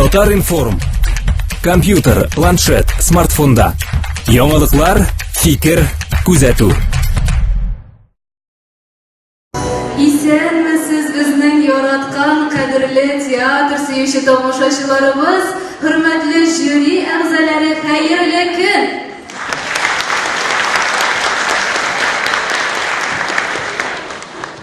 Татар-информ. Компьютер, планшет, смартфонда. Яңалыклар, фикер, күзәтү. Исәнмесез, безнең яраткан, кадерле театр сөюче тамашачыларыбыз, хөрмәтле жюри әгъзалары, хәерле көн!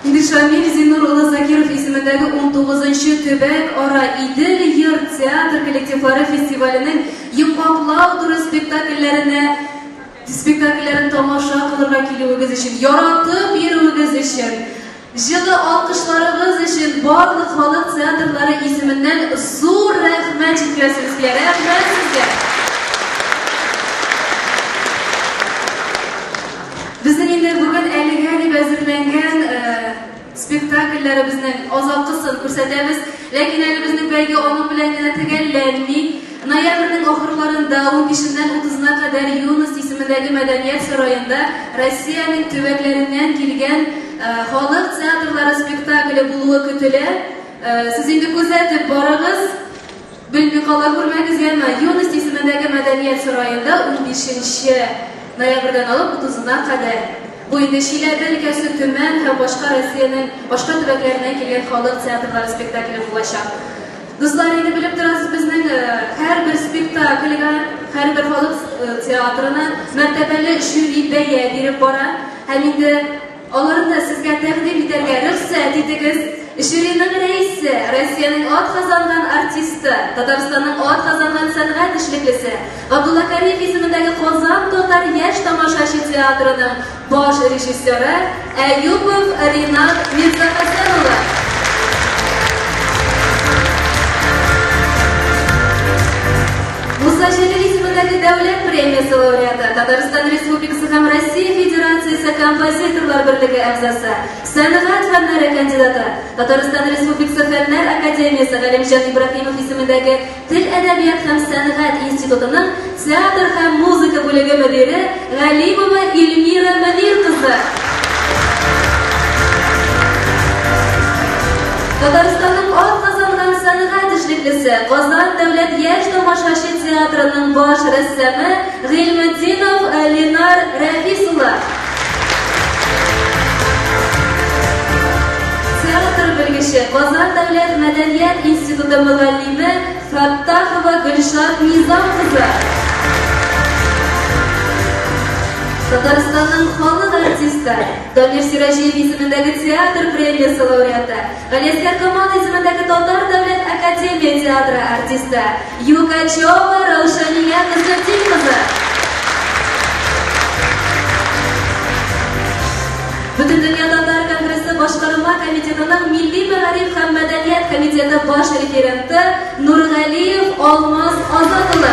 Инде Шамил Зиннур улы Закиров исемендәге 19 нчы төбәк-ара Идел йорт театр коллективлары фестиваленең йомгаклау туры спектакльләренә спектакльләрен тамаша кылырга килүегез өчен, яратып йөрүегез өчен, җылы алкышларыгыз өчен барлык халык театрлары исеменнән зур рәхмәт җиткерәсебез килә. Рәхмәт сезгә! Безнең инде бүген әлегә дип әзерләнгән спектакльләребезнең азаккысын күрсәтәбез. Ләкин әле безнең бәйге аның белән генә төгәлләнми. Ноябрьнең ахырларында, 15-ннән 30-на кадәр Юность исемендәге мәдәният сараенда Россиянең төбәкләреннән килгән халык театрлары спектакле булуы көтелә. Сез инде күзәтеп барыгыз. Белми кала күрмәгез, яме. Юность исемендәге мәдәният сараенда 15 ноябрьдән алып 30-на кадәр. Бу инде Чиләбе өлкәсе, Төмән һәм башка Россиянең башка төбәкләреннән килгән халык театрлары спектакле булачак. Дуслар, инде белеп торасыз, безнең һәрбер спектакльгә, һәрбер халык театрына мәртәбәле жюри бәя биреп бара. Һәм инде аларны сезгә тәкъдим итәргә рөхсәт итегез. Жюриның рәисе, Россиянең атказанган артисты, Татарстанның атказанган сәнгать эшлеклесе, Габдулла Кариев исемендәге Казан татар яшь тамашачы театрының баш режиссеры Әюпов Ринат Мирзахәсән улы. Муса Җәлил исемендәге дәүләт премиясе лауреаты, Татарстан Республикасы һәм Россия Федерациясе композиторлар берлеге әгъзасы, сәнгать фәннәре кандидаты, Татарстан Республикасы Фәннәр академиясе Галимҗан Ибраһимов исемендәге Тел, әдәбият һәм сәнгать институтының театр һәм музыка бүлеге мөдире Галимова Эльмира Мөнир кызы. Татарстанның атказанган сәнгать эшлеклесе, Казан дәүләт яшь тамашачы театрының баш рәссамы Гыйльметдинов Ленар Рәфис улы. Театр белгече, Казан дәүләт мәдәният институты мөгаллиме Фәттахова Гөлшат Низам кызы. Татарстанның халык артисты, Дамир Сираҗиев исемендәге театр премиясе лауреаты, Галиәсгар Камал исемендәге Татар дәүләт академия театры артисты Юкачева Раушания Насретдин кызы. Бөтендөнья татар конгрессы башкарма комитетының Милли мәгариф һәм мәдәният комитеты баш референты Нургалиев Алмаз Азат улы.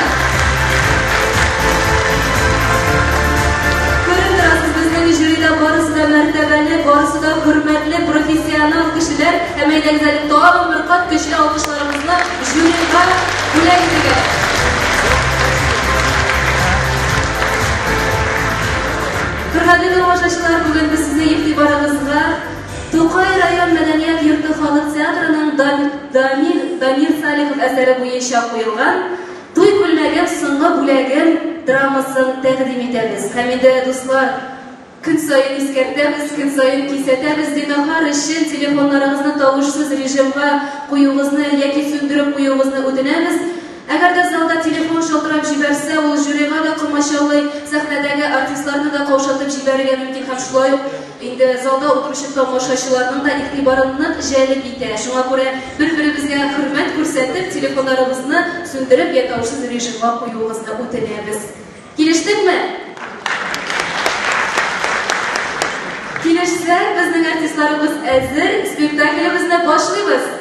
Күреп торасыз, безнең жюрида барысы да мәртәбәле, барысы да хөрмәтле, профессионал кешеләр. Һәм әйдәгез әле тагын бер кат көчле алкышларыбызны жюрига бүләк итегез. Хөрмәтле тамашачылар, бүген без сезнең игътибарыгызга Тукай район мәдәният йорты халык театрының Дамир, Дамир Салихов әсәре буенча куелган Туй күлмәгем, соңгы бүләгем драмасын тәкъдим итәбез. Һәм инде, дуслар, көн саен искәртәбез, көн саен кисәтәбез, зинһар өчен телефоннарыгызны тавышсыз режимга куюыгызны яки сүндереп куюыгызны үтенәбез. Әгәр дә залда телефон шалтырап җибәрсә, ул жюрига да комачаулый, сәхнәдәге артистларны да каушатып җибәрергә мөмкин һәм шулай ук инде залда утыручы тамашачыларның да игътибарын нык җәлеп итә. Шуңа күрә бер-беребезгә хөрмәт күрсәтеп, телефоннарыбызны сүндереп я тавышсыз режимга куюыгызны үтенәбез. Килештекме? Килешсәк, безнең артистларыбыз әзер, спектаклебезне башлыйбыз.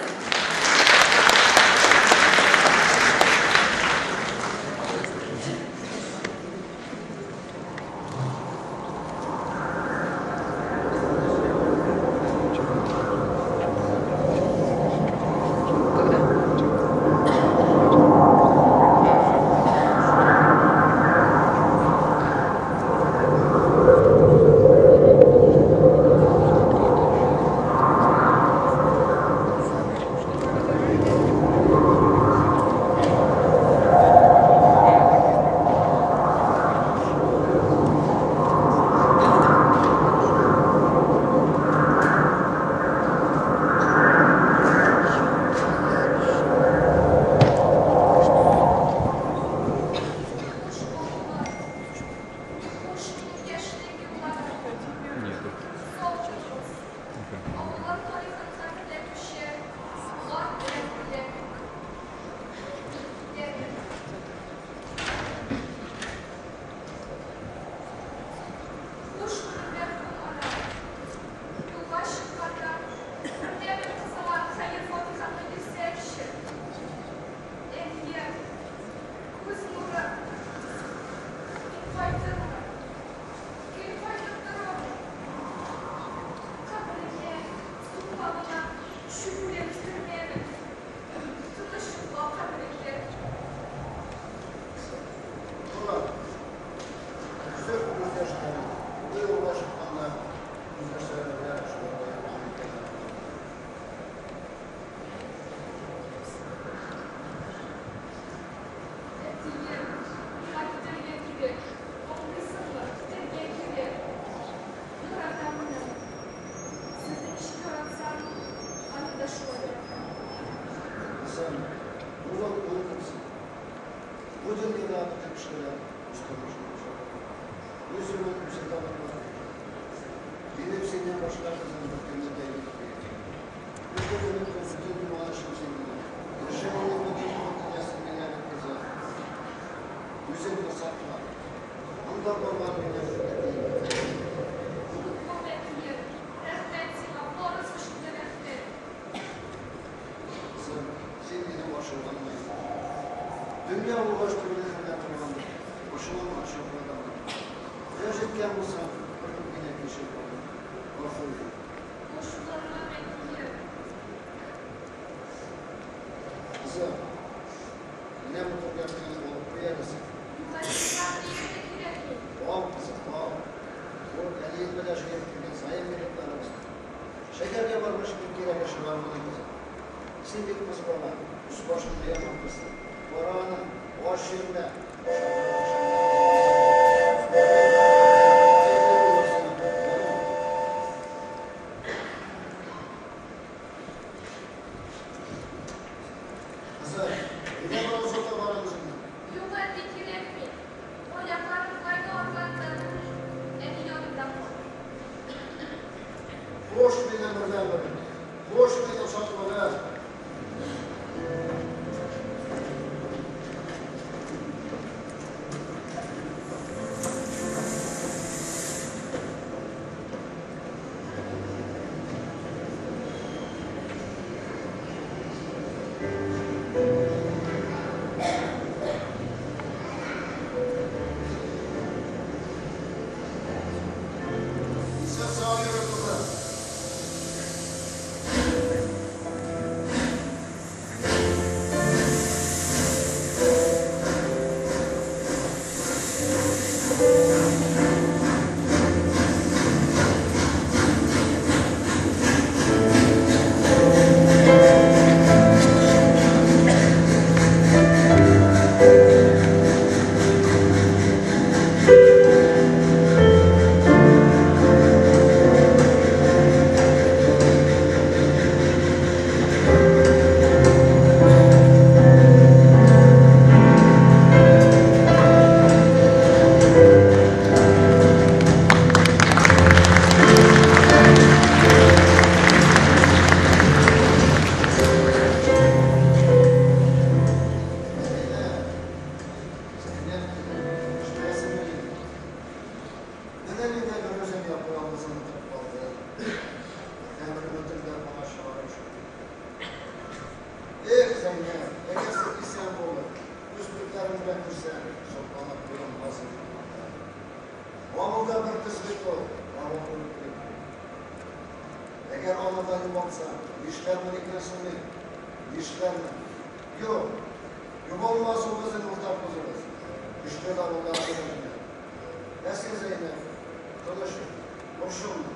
Берүк онытмасын. Бу дөньяда бөтен кешеләр үз тормышын үзе корган. Үз юлын үзе табырлар. Минем синнән башка кызым беркемне дә юк бит. Бөтен өметем, бөтен юанычым син генә. Яшәвемнең бөтен өмете дә син генә бит, кызым. Үзеңне сакла. Анда барган минем әтием. Онытмам, әтием. Рәхмәт сиңа, барысы өчен дә рәхмәт. Кызым, син минем ачылган маем. Дөнья булгач күңелемдә торгандыр, ачылмаган чаклар да бар. Кояш җиткән булса, бер үк мине кичер балам. Гафу ит. Ачуланмам, әтием. Кызым, менә бу төргәкне алып куй әле син. Юк, әти, миңа берни дә кирәкми. Ал, кызым, ал. Бу әниең белән җыеп килгән заем билетларыбызны. Шәһәргә баргач бик кирәге чыгар моның, кызым. Син бит кыз бала, өс-башыңны яматмыйсың. Кара аны, ач йөрмә, ашарга акчаң да булмас. Хәерле булыр сиңа, балам. Кызым, әйдә бар озата барам үзеңне. Юк, әти, кирәкми. Аякларым болай да арганды. Әни янында кал. Хуш, минем бердәнберем. Хуш, минем шатлыгым. Исән-сау йөр, кызым. Мәдинә, Зәйнәп, ишетәсеңме мине? Менә мин дә берүзем япа-ялгызым утырып калдым. Бердәнбер өметем дә бала-чагаларым шул. Эх, Зәйнәп, әгәр син исән булып, үз күзләрең белән күрсәң, сокланып туймас идең анда. Авылда бер кыз бит ул, авыл кебек. Әгәр аны да югалтсам, нишләрмен икән соң мин? Нишләрмен? Юк, югалмас ул безнең уртак кызыбыз. Көчле давыллар кебек. Ә син, Зәйнәп, тыныч йөр, борчылма.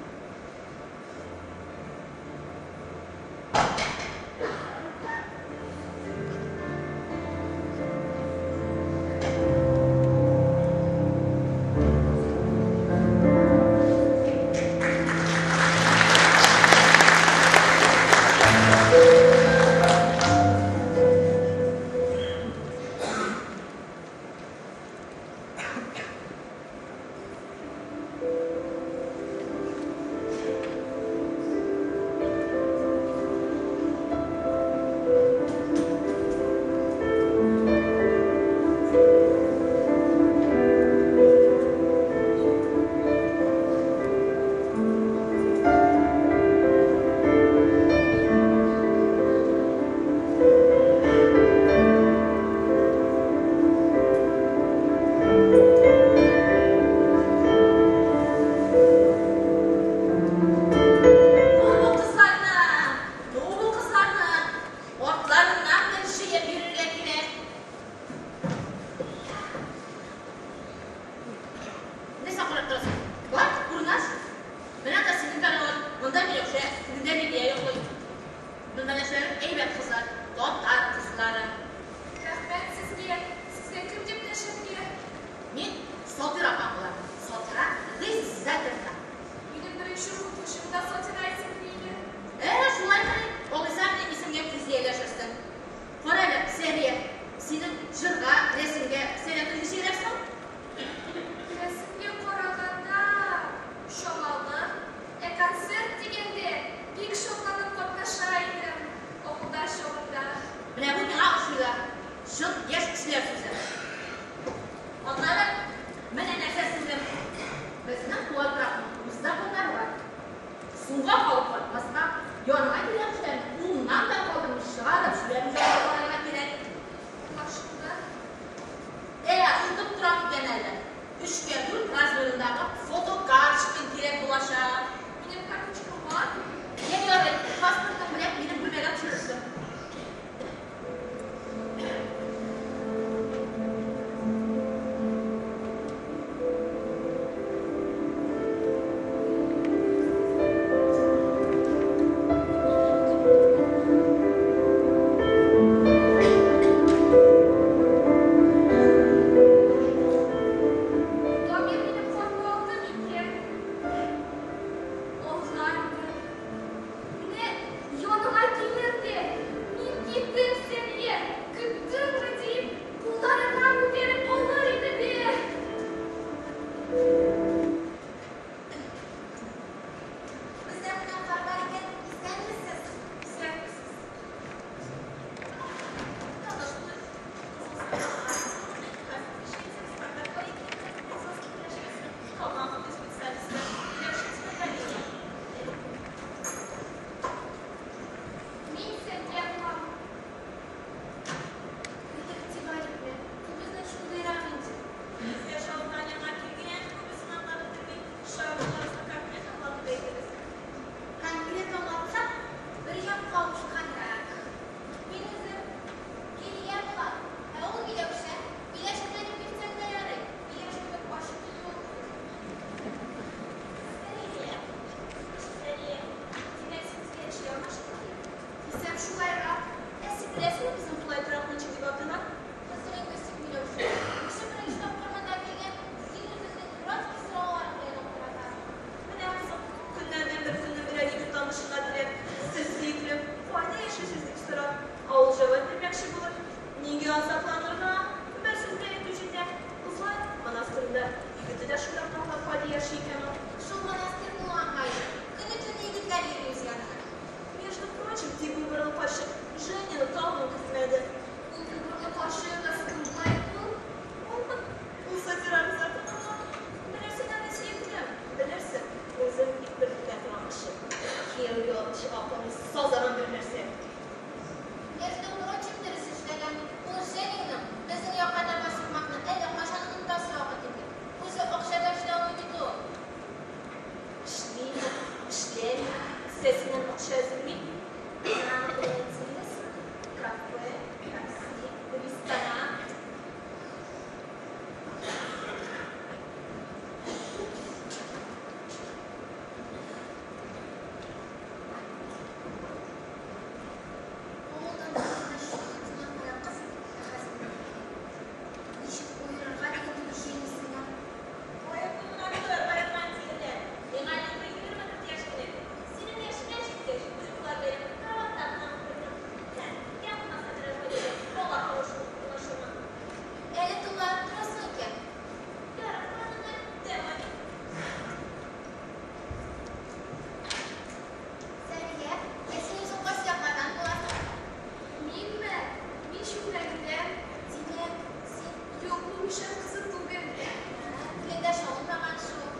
Гөләндәм. Димәк, син. Юк, ул мишәр кызы түгел. Телеңдә шалынмаган шул.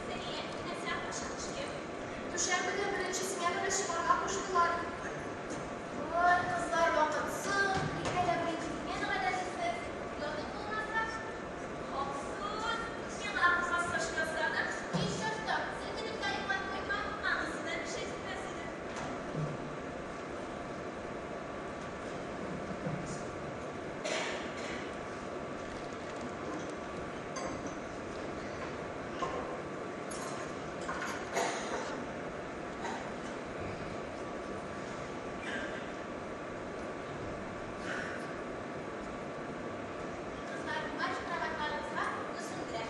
Сәрия, нәрсә кашык эшкә? Дүшәмбедә беренче сменада чыгарга куштылар. Ой, кызлар вакытсыз, иртәгә беренче сменага да сез. Ятып булмаса? Хаксыз. Миңа массаж ясадык. Ич чорты, селкенеп тә йоклап куйма. Анысына мешать итмәс идем. Кызлар, марш кроватьларыгызга, ут сүндерәм.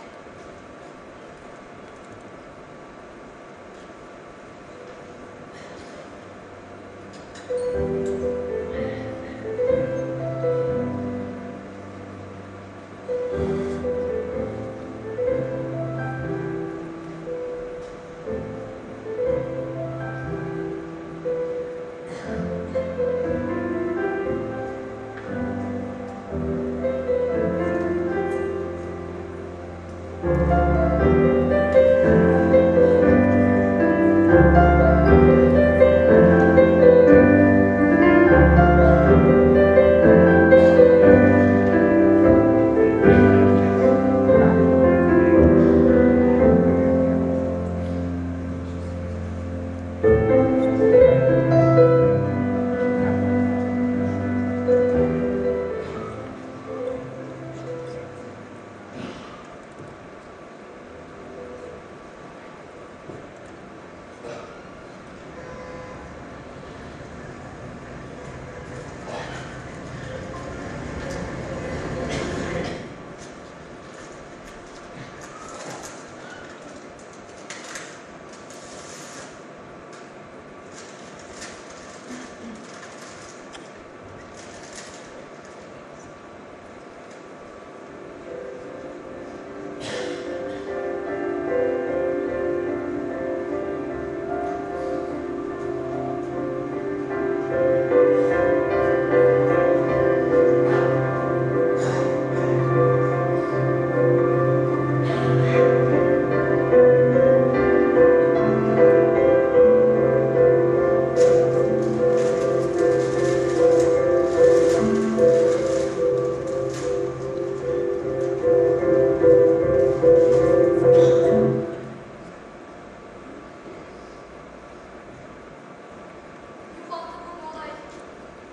Югалды бу малай.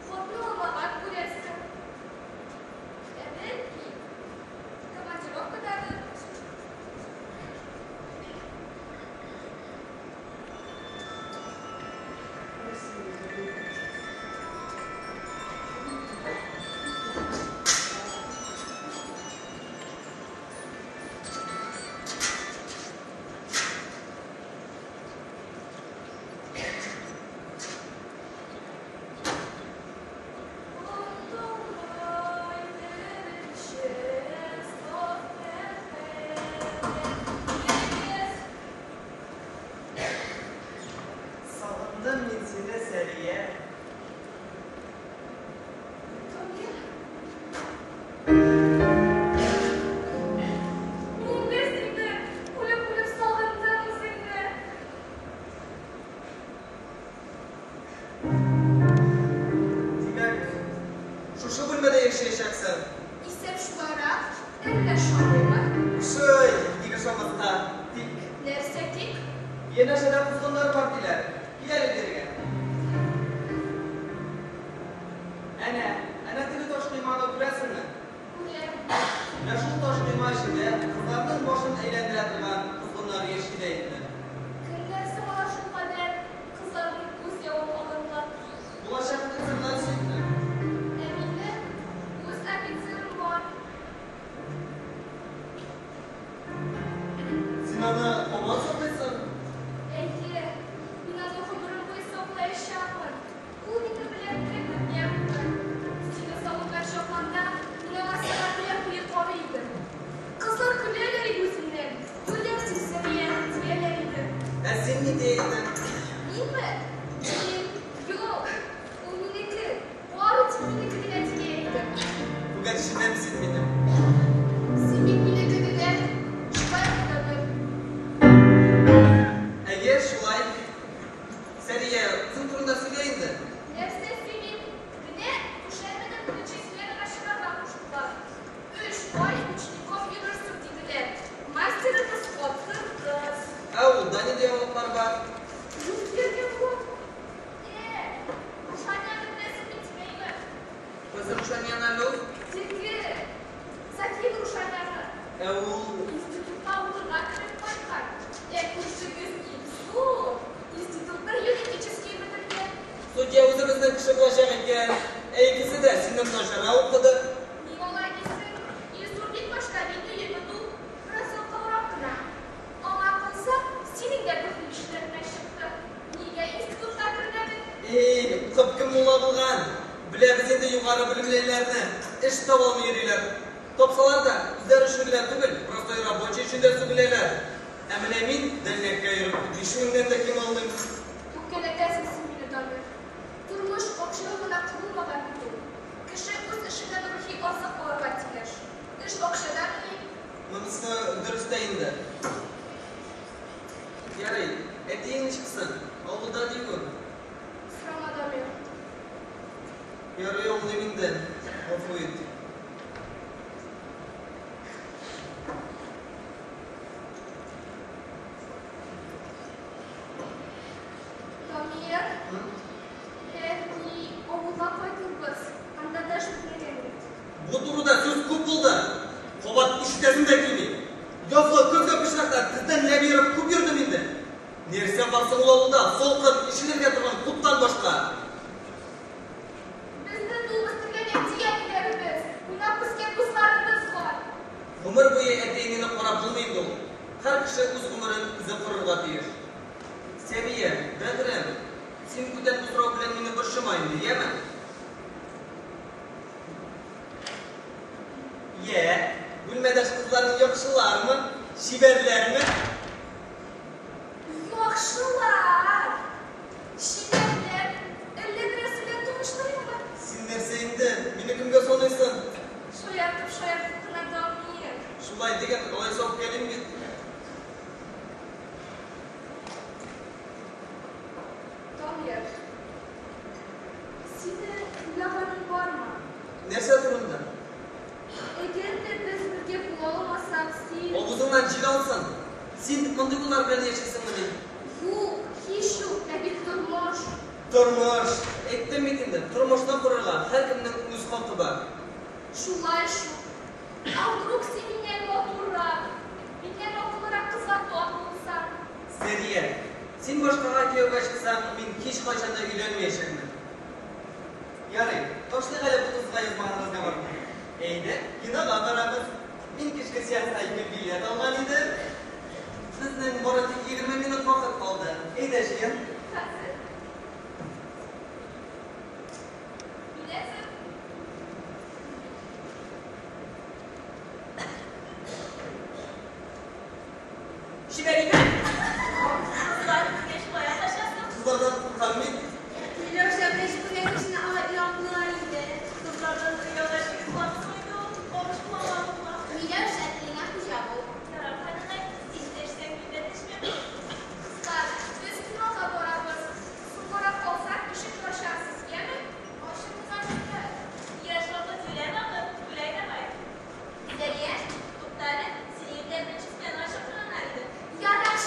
Хатны алмаган, күрәсең. Ә бәлки, командировкададыр. Сагындым мин сине, Сәрия. Мин дә сине үлеп-үлеп сагындым үзеңне. Димәк, шушы бүлмәдә яшәячәксең. Исәп шулайрак, әллә ошамыймы? Ошый, ник ошамаска. Тик Нәрсә тик? янәшәдә козгыннар бар диләр. Кил әле бирегә. Әнә, әнә теге таш койманы күрәсеңме? Күрәм. Менә шул таш койма эчендә кызларның башын әйләндерә торган козгыннар яши дә инде. Кемнәр соң алар шулкадәр кызларның күз явын алырлык? Булачак офицерлар синме? Ә минем үз офицерым бар. Син аны һаман саклыйсың? Әйе, мин аны гомерем буе саклаячакмын. Ул минем белән тере дөнья булды. Сине сагынган чакларда мин аңа сәгатьләр буе карый идем. Кызлар көләләр иде үземнән. Юләр син, Сәрия, дияләр. Кайсы Рушанияны әле ул? Теге, Закир Рушанияны. Ә ул? Институтка укырга кереп кайткан. Ә күршегез Илсур институтны юридический бетергән. Судья үзебезнең кеше булачак икән. Ә икесе дә синнән начаррак укыды. Ник алай дисең? Илсур бик башта бик егет ул. Бераз ялкаурак кына. Аңа калса, синең дә бөтен эшләренә чыкты. Нигә институтка кермәдең? Эй, укып кем мулла булган? Беләбез инде югары белемлеләрне. Эш таба алмый йөриләр. Тапсалар да, үзләре өчен генә түгел, простой рабочий өчен дә сүгеләләр. Ә менә мин дальнякка йөреп, 5000-нән дә ким алмыйм. Үпкәләтәсең син мине, Дамир. Тормыш акчага гына корылмаган бит ул. Кеше үз эшеннән рухи азык алырга тиеш. Эш акчадамыни? Монысы дөрес тә инде. Ярый, әтиең ничек соң? Авылда ди күр. Сорама, Дамир. Ярый, аңлыйм инде. Гафу ит. Дамир, бәлки авылга кайтырбыз? Анда да эш бетмәгән бит. Бу турыда сүз күп булды. Кабат ишетәсем дә килми. Язгы, көзге пычракта тездән ләм ерып күп йөрдем инде. Нәрсә бар соң ул авылда, салкын, ишелергә торган клубтан башка? Безне туып үстергән әти-әниләребез, уйнап үскән дусларыбыз бар. Гомер буе әти-әнине карап булмый инде ул. Һәр кеше үз гомерен үзе корырга тиеш. Сәвия, бәгърем, син бүтән бу сорау белән мине борчыма инде, яме? Йә, бүлмәдәш кызларың яхшылармы, чибәрләрме? Яхшылар! Чибәрләр! Әллә берәрсе белән таныштырыйммы? Син нәрсә инде, мине кемгә саныйсың? Шаяртып, шаяртып кына, Дамир. Шулай диген, алайса үпкәлим бит. Дамир, синең уйлаганың бармы? Нәрсә турында? Әгәр дә без бергә була алмасак, син... Авызыңнан җил алсын! Син мондый уйлар белән яшисеңмени? Юк, һич юк, ә бит тормыш. Тормыш! Әйттем бит инде, тормышны корырга һәркемнең үз хакы бар. Шулай шул. А вдруг син миннән матуррак, миннән акыллырак кызга тап булсаң? Сәрия, син башкага кияүгә чыксаң, мин һичкайчан да өйләнмәячәкмен. Ярый, ташлыйк әле бу тузга язмаган разговорны. Әйдә, кинога барабыз. Мин кичке сеанска ике билет алган идем. Безнең бары тик 20 минут вакыт калды. Әйдә, җыен. Хәзер. Мин әзер. Чибәр икән. Кызлар дигәч, кая качасың? Кызлардан куркам мин. Миләүшә беренче күргән кешене алай оялтмыйлар иде. Кызлардан оялган егет бармы соң инде ул? Кабышкыланган була. Миләүшә, телеңә хуҗа бул. Ярар, кайнанай, син дәшсәң, мин дә дәшмәм. Кызлар, без кинога барабыз. Соңгарак калсак, ишекне ачарсыз, яме? Ачырбыз, ачырбыз. Яшь вакыт юләр вакыт, гүләй давай. Зәрия, Туктале, сине иртә беренче сменага чакырганнар иде. Ярар.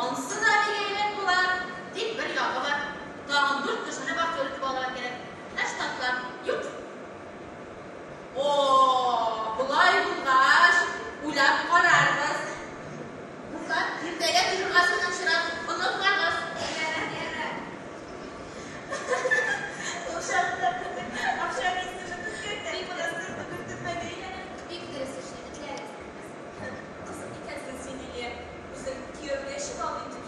Ансы да бик әйбәт була, тик бер ягы бар. Тагын дүрт кешене вахтер итеп алырга кирәк. Ә штатлар юк. О, болай булгач, уйлап карарбыз. Кызлар, иртәгә дежурга сезнең чират, онытмагыз. Ярар, ярар. Ул чакта акча миңа төскән, Бик монысы түгел әйләнә. Бик дөрес эшли, этләр эзлибез. Кызык икәнсең син, Лилия. Үзең кияүгә чыга алмыйм дип.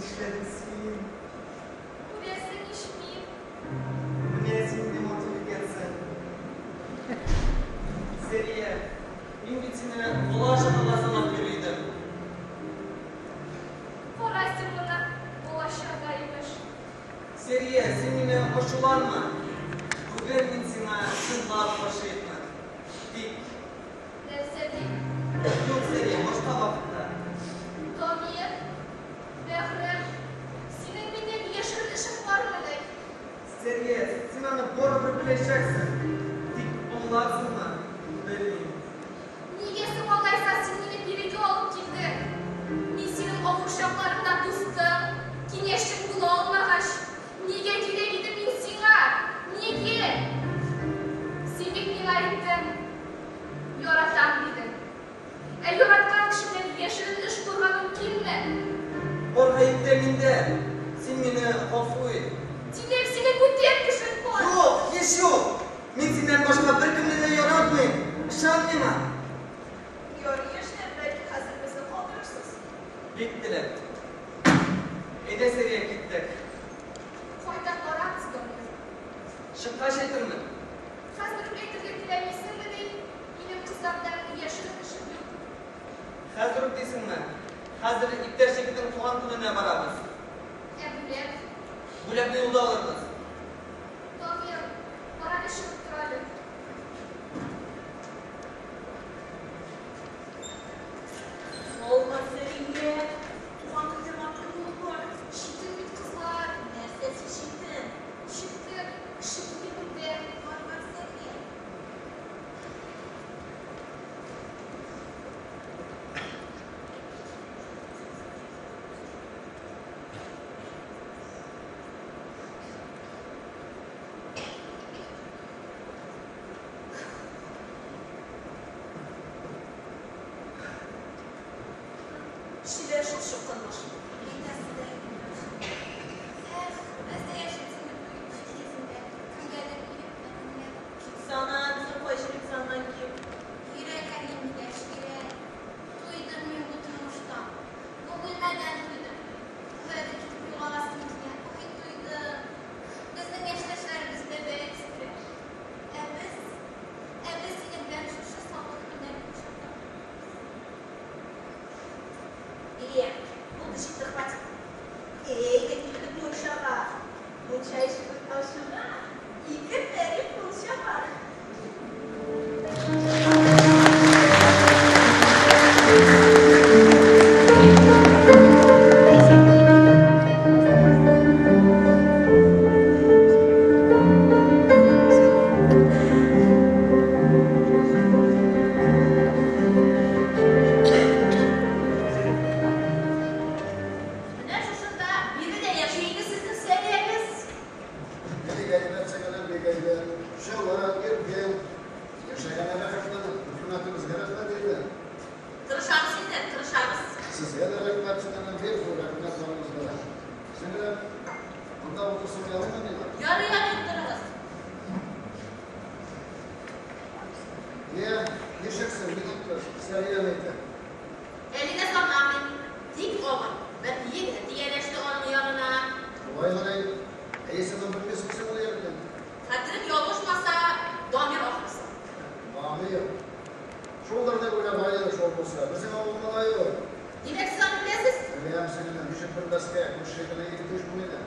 Нишләдең син? Күрәсең ич мин. Менә син нинди матур икәнсең. Сәрия, мин бит сине бала-чагага санап йөри идем. Кара син моны, бала-чага, имеш. Сәрия, син мине ачуланма. Бүген мин сиңа чынлап гашыйкмын. Тик. Нәрсә тик? Юк, Сәрия, башка вакытта. Дамир, бәгърем, синең миннән яшерен эшең бармыни? Сәрия, син аны барыбер беләчәксең. Тик аңларсыңмы, белмим. Нигә соң алайса син мине бирегә алып килдең? Мин синең авыр чакларыңда дустың, киңәшчең була алмагач, нигә кирәк идем мин сиңа? Нигә? Син бит миңа әйттең, яратам дидең. Ә яраткан кеше белән яшерен эш корырга мөмкинме? Бар гаеп тә миндә. Син мине гафу ит. Димәк, синең бүтән кешең бар? Юк, һич юк. Мин синнән башка беркемне дә яратмыйм. Ышан миңа. Ярый, яшьләр, бәлки хәзер безне калдырырсыз? Бик теләп. Әйдә, Сәрия, киттек. Кайда барабыз, Дамир? Чыккач әйтермен. Хәзер үк әйтергә теләмисеңмени? Минем кызлар белән яшерен эшем юк. Хәзер үк дисеңме? Хәзер иптәш егетнең туган көненә барабыз. Ә бүләк? Бүләкне юлда алырбыз. Дамир, бар әле чыгып тор әле. Алма, Сәрия, туган көндә матур булып бар. Читен бит, кызлар. Нәрсәсе читен? Ничектер, кеше күңелендә. Бар, бар, Сәрия. Чибәр шул чукынмыш. Әйтәсе дә юк. Эх, без дә яшибез инде бу җир йөзендә. Кемгәдер килеп тә кемгә. Китсана, безнең кайчы саннан ким. Кирәк, әни, миләш, кирәк. Туйдым мин бу тормыштан. Бу бүлмәдән туйдым. Каядыр китеп югаласым килә. Ой, туйдым. Безнең яшьтәшләребез дә бәя үстерә. Ә без, ә без синең белән шушы салкын көндә кочакта утырабыз. Э, булды, җитте, хватит. Әйдә, киттек мунчага. Мунча ишеген ачуга, ике пәри кул чаба. Менә шушында биредә яши инде сезнең Сәриягез. Бик әйбәт, сеңелем, бик әйбәт. Җылы, иркен. Яшәгәнә бәхетле, хөкүмәтебезгә рәхмәт инде. Тырышабыз инде, тырышабыз. Сезгә дә рәхмәт, сеңелем, бик зур рәхмәт барыгызга да. Сеңелем, монда утырсам ярыймы миңа? Ярый, ярый, утырыгыз. Йә, ничексең, минем кыз, Сәрияне әйтәм. Әлегә санамыйм. Тик абый, бер егет ияләште аның янына. Шулаймыни? Ә исемен белмисең син ул егетнең? Хәтерем ялгышмаса, Дамир ахрысы. Дамир. Шулдыр дип уйлап идем шул булса. Безнең авыл малае ул. Димәк, сез аны беләсез? Беләм, сеңелем, ничек белмәскә, күрше генә егет ич бу минем.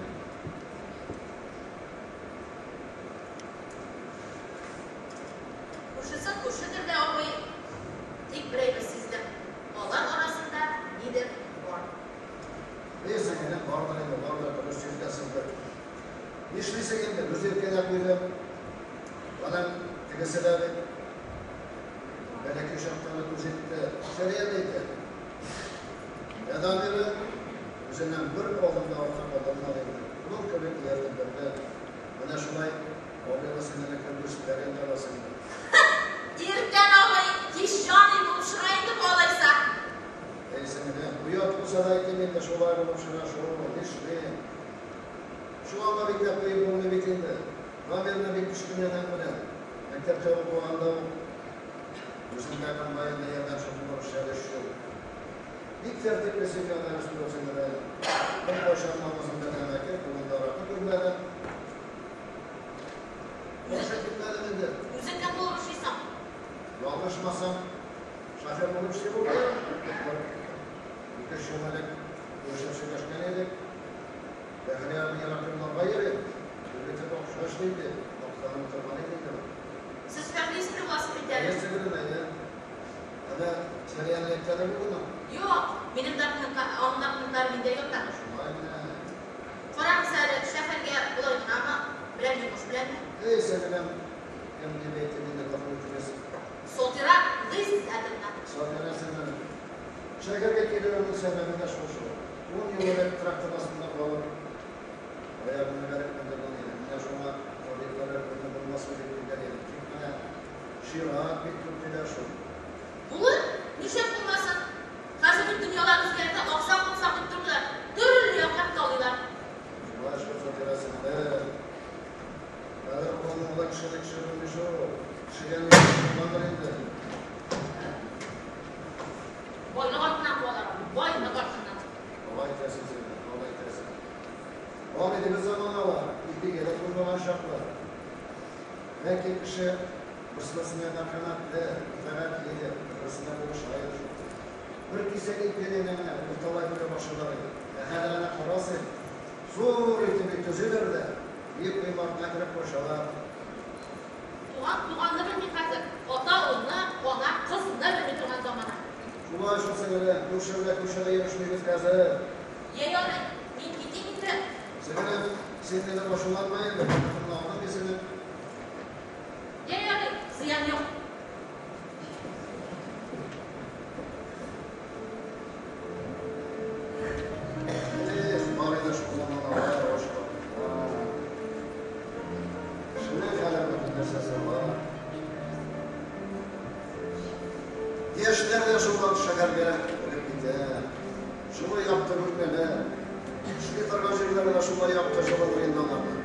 Күршесен күршедер дә абый. Тик бер әйбер сиздем, алар арасында нидер бар. И, сеңелем, бардыр инде, бардыр, дөрес йөртәсеңдер. Нишлисең инде, үзе иркәләп куйды. Аның тегесе дә бит бәләкәй чактан ук үз итте. Сәрия дә әйтә. Ә Дамиры үзеннән бер адым да артка калдырмады инде. Нур кебек ияртеп бирде. Менә шулай абыйлы-сеңелле көндез бәрән табасың инде. Иртән абый, кич җаный булып чыга инде бу алайса. Әй, сеңелем, оят булса да әйтим инде, шулай булып чыга шул, нишлим. Чуалга бикләп куеп булмый бит инде. Дамирны бик кечкенәдән беләм. Мәктәптә укыганда ук үзендә комбайнда ярдәмче булып эшләде өч ел. Бик тәртипле семьяда үсте ул сеңелем. Бер Беркайчан авызында тәмәке, кулында аракы күрмәдем. Каршы килмәдем инде. Үзең кем булып эшлисең? Ялгышмасам, шофер булып эшли булды. Ике-өч ел элек күрешеп сөйләшкән идек. Бәхри абый ерак юлларга йөри. Төрле акча эшли иде. Мактанып утырган иде инде. Сез Фәхри исемле буласыз бит әле. Әйе, сеңелем, әйе. Әнә, Сәрияне әйткәне булдымы? Юк, минем документка, аның документлары миндә ята. Шулай менә. Карагыз әле, шәһәргә болай гынамы, берәр йомыш беләнме? Эй, сеңелем, кем дип әйтим инде, гафу итегез. Сатира Гыйззәтовна. Сатира сеңелем. Шәһәргә килүемнең сәбәбе дә шул шул. Ун ел элек трактор астында калып, аягымны бәреп мендергән идем. Менә шуңа табиблар ярдәме булмасмы дип килгән идем. Тик менә чират бик күп диләр шул. Булыр, нишләп булмасын. Хәзер бит дөньялар үзгәрде, акча күп саклый тормыйлар, төрле яклап талыйлар. Шулай шул, Сатира сеңлем. Хәзер кулыңда кешене кеше белми шул. Кешегә ни булгандыр инде. Байлык артыннан куалар аны, байлык артыннан. Алай итәсең син, алай итәсең. Бар иде бер заманалар, ипигә дә туймаган чаклар. Ләкин кеше берсенә мәрхәмәтле, итагатьле иде, бер-берсенә булыша иде шул. Бер кисәк ипине генә урталай бүлеп ашыйлар иде. Ә хәзер әнә кара син, зур итеп өй төзиләр дә, биек койма артына кереп качалар. Туган туганны белми хәзер, ата улны, ана кызны белми торган замана. Шулай шул, сеңелем, күрше белән күрше дә йөрешмибез хәзер. Йә ярый, мин китим инде. Сеңелем, син мине ачуланма инде, хатынны алдым мин синең. Йә ярый, зыян юк. Эх, бар иде шул заманалар, ач вакытлар. Кешенең хәзер бөтен нәрсәсе бар. Яшьләр дә шуннан шәһәргә кереп китә. Җылы якты бүлмәләр. Эшли торган җирләре дә шулай якты җылыдыр инде аларның.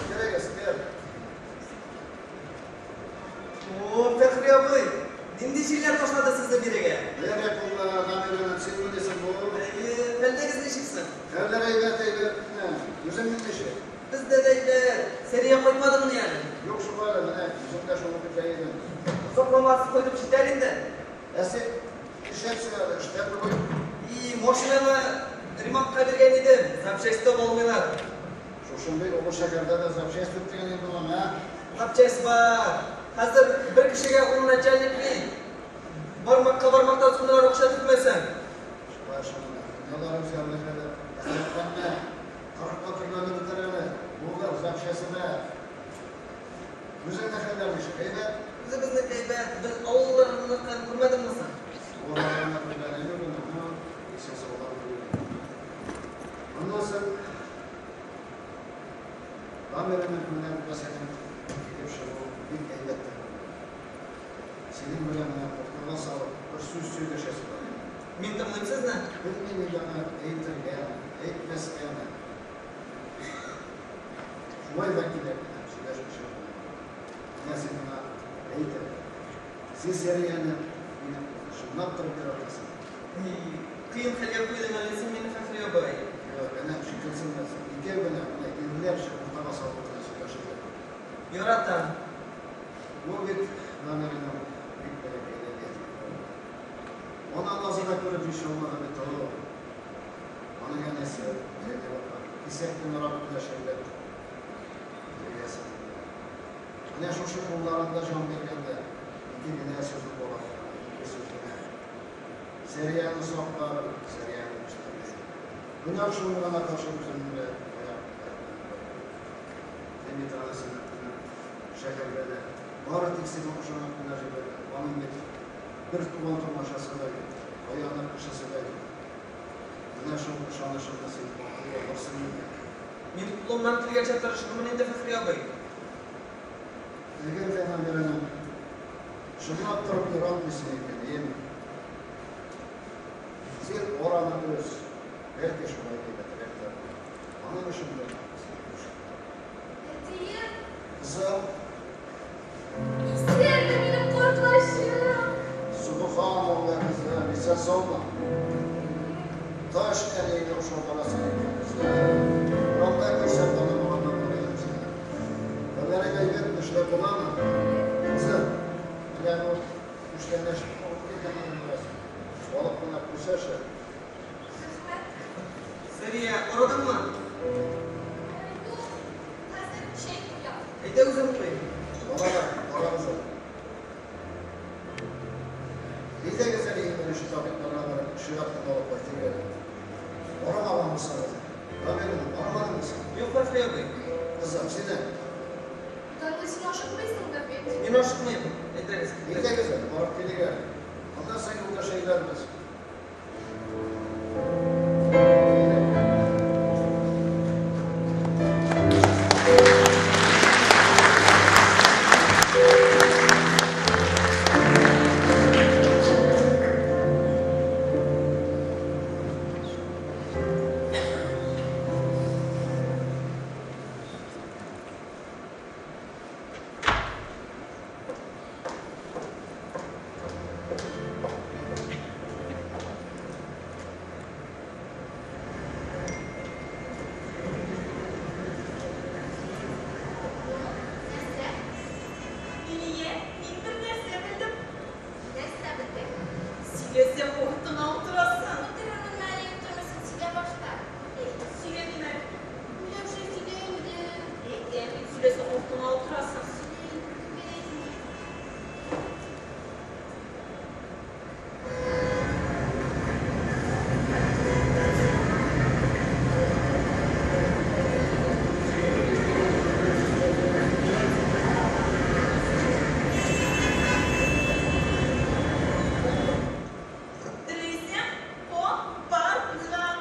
Керегез, кер. О, Фәхри абый, нинди җилләр ташлады сезне бирегә? Бәрәкулла, Дамир, син нидисең бу? Әйе, хәлләрегез ничек соң? Хәлләр әйбәт, әйбәт. Үзең ничек? Бездә дә әйбәт. Сәрия кайтмадыңмыни әле? Юк шул әле, менә үзем дә шуны көтә идем. Озакламас кайтып җитәр инде. Ә син нишләпсең әле, эштә бүген? И, машинаны ремонтка биргән идем, запчасть таба алмыйлар. Шушындый олы шәһәрдә дә запчасть юк дигән инде ул, ә? Запчасть бар. Хәзер бер кешегә ун начальник бит. Бармакка бармактан сундырар акча түкмәсәң. Шулай шул менә. Дөньялар үзгәрде хәзер. Рәхәтләнмә. Кырыкка төрләнеп бетәр әле. Булыр, запчасте дә. Үзеңнең хәлләр ничек? Әйбәт? Үзебезнеке әйбәт. Без авылларныкын күрмәдеңме соң? Авылларны күргәнем юк инде, ну, исән-саулар күргәнем. Аннан соң Дамирның менә бу синең килеп чыгу бик әйбәт тә булды. Синең белән менә уртага салып бер сүз сөйләшәсе бар иде. Мин тыңлыйм сезне. Белмим инде аны әйтергәме, әйтмәскәме. Шулай да кирәк менә сөйләшмичә булмый. Менә син миңа әйт әле. Син Сәрияне минем чынлап торып яратасың. И, кыен хәлгә куйдың әле син мине, Фәхри абый. Юк, әнә шикелсенмәсен. Икәү генә, менә ирләрчә уртага салып кына сөйләшергә. Яратам. Бу бит Дамирның бик бәләкәйдән ятим калды. Ана назы да күреп җитешә алмады бит ул. Аның әнәсе, Зәйнәб апа, кисәк кенә рак белән чирләп тәрбиясе булды. Менә шушы кулларында җан биргәндә, ике генә сүз ул балакайга, ике сүз генә. Сәрияне саклар, Сәрияне үстерер. Гөнаһ шомлыгына каршы үземне дә аяк белән куйдым. Мин бит аны синең шәһәргә дә бары тик сиңа ышанып кына җибәрдем. Аның бит бер туган тумачасы да юк, таяныр кешесе дә юк. Менә шул ышанычымны син аклый алырсың микән? Мин кулымнан килгәнчә тырышырмын инде, Фәхри абый. Әгәр дә Дамирәне чынлап торып яратмыйсың икән, әйеме? Син араны өз. Бәлки шулай әйбәтрәк тә булыр. Аның өчен дә син борчылма. Әтием! Кызым! Исәнме, минем картлачым! Сөбханалла, кызым, исән-саумы? Таш әниеңә охшап барасың икән, кызым. Урамда күрсәм танымаганнан булыр идем сине. Гомерең әйбәтме, эшләп буламы? Кызым, менә бу күчтәнәч алып килдем инде бераз. Алып кына куйсачы. Рәхмәт. Сәрия, арыдыңмы? Юк, хәзер чәй куям. Әйдә үзем куйыйм. Балалар, карагыз әле. Әйдәгез әле иң беренче табибларга барып, чиратны алып кайтыйк әле. Арымаганмы соң әле? Дамирны арымадыңмы син? Юк, Фәтхи абый. Кызым, сине. Данлы, син ашыкмыйсыңдыр бит? Мин ашыкмыйм. Әйдәгез. Әйдәгез әле, барып килик әле. Аннан соң юлда чәйләрбез. Нәрсә? Лилия, мин бер нәрсә белдем. Нәрсә белдең? Сөйләсәм, артыңа утырасың. Утырырмын әле, утырмасын, сөйлә башта. Эй, сөйләмим әле. Миләүшә, сөйлә инде. Әйтәм бит, сөйләсәң, артыңа утырасың. Сөйлә инде, күпкә әйтми. Ләйсән кабарган.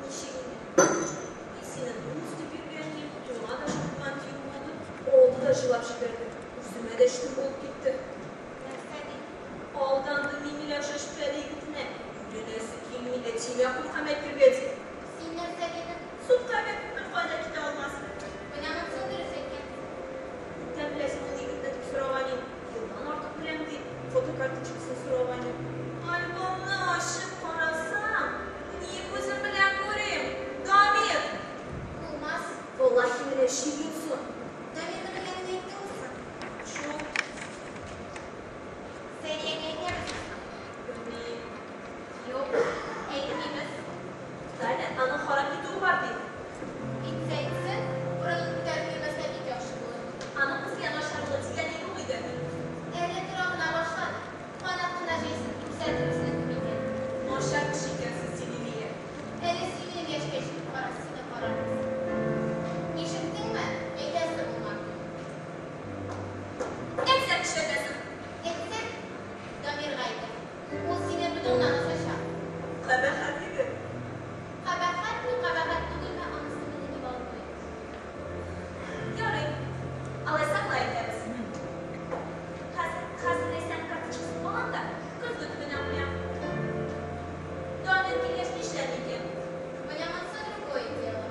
Ничек инде? Мин сине дус дип йөргән идем, туйга да чакырган тиен булды. Алды да җылап җибәрде. Үземә дә читен булып китте. Нәрсә ди? Алданды мин Миләүшә шүрәле егетенә. Өйләнәсе килми, әтиемә куркам әйтергә ди. Син нәрсә дидең? Судка бир, беркая да китә алмас. Менә монысын дөрес әйткәнсең. Күптән беләсең ул егетне дип сораган идем. Елдан артык беләм ди. Фотокарточкасын сораган идем. Альбомны ачып карасам, ни күзем белән күрим? Дамир! Булмас. Валлаһи менә җир йотсын. Дамирны белгәнен әйттеңме соң? Шул. Сәриягә әйтәбезме соң? Белмим. Юк, әйтмибез. Туктале, аның харап китүе бар бит. Әйтсә әйтсен, борынын күтәреп йөрмәсә бик яхшы булыр. Аның безгә начарлыгы тигәне юк иде. Әле тора гына башлады. Канат кына җәйсен, күрсәтер үзенең кем икәнен. Начар кеше икәнсең син, Лилия. Әле син минем яшькә җитеп кара, сине карарбыз. Ишеттеңме? Әйтәсе булма. Әйтсәң нишләтәсең? Әйтсәм, Дамирга әйтәм. Ул сине бодыңнан асачак. Кабахәт егет. Кабахәтме, кабахәт түгелме, анысы мине не волнует. Ярый. Алайса болай итәбез. Хәзер, хәзер Ләйсән карточкасын алам да, көзге төбенә куям. Дамир килгәч нишләр икән? Менә монысы другое дело.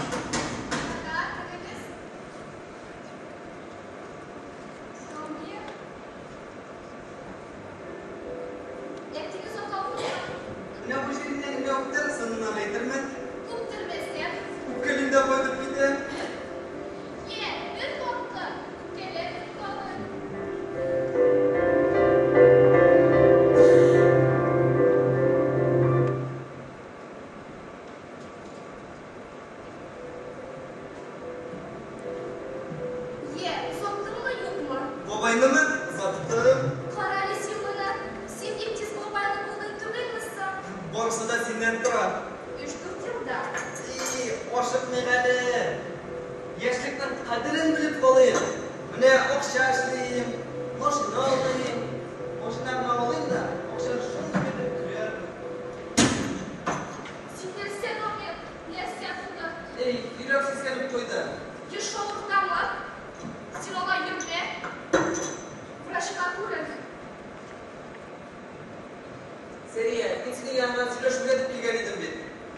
Ага, керегез. Дамир. Әттегез озата Менә бу җиреннән генә үптем, соңыннан әйтермен. Үптермәсәм. Үпкәлим дә кайтып китәм. Йә, бер тапкыр. Үпкәләдең тагын. Йә, озаттыңмы, юкмы? Бабайнымы? Озаттым. Кара әле син моны. Син бик тиз бабайлы булдың түгелме соң? Барысы да синнән тора. Өч-дүрт елда. И, ашыкмыйк әле. Яшьлекнең кадерен белеп калыйк. Менә акча эшлим, машина алыйм. Машина гына алыйм да, акчаны шундый итеп көләрмен. Эй, йөрәк сискәнеп куйды. Еш авыртамы? Син алай йөрмә. Врачка күрен. Сәрия, мин синең яныңа сөйләшергә дип килгән идем бит.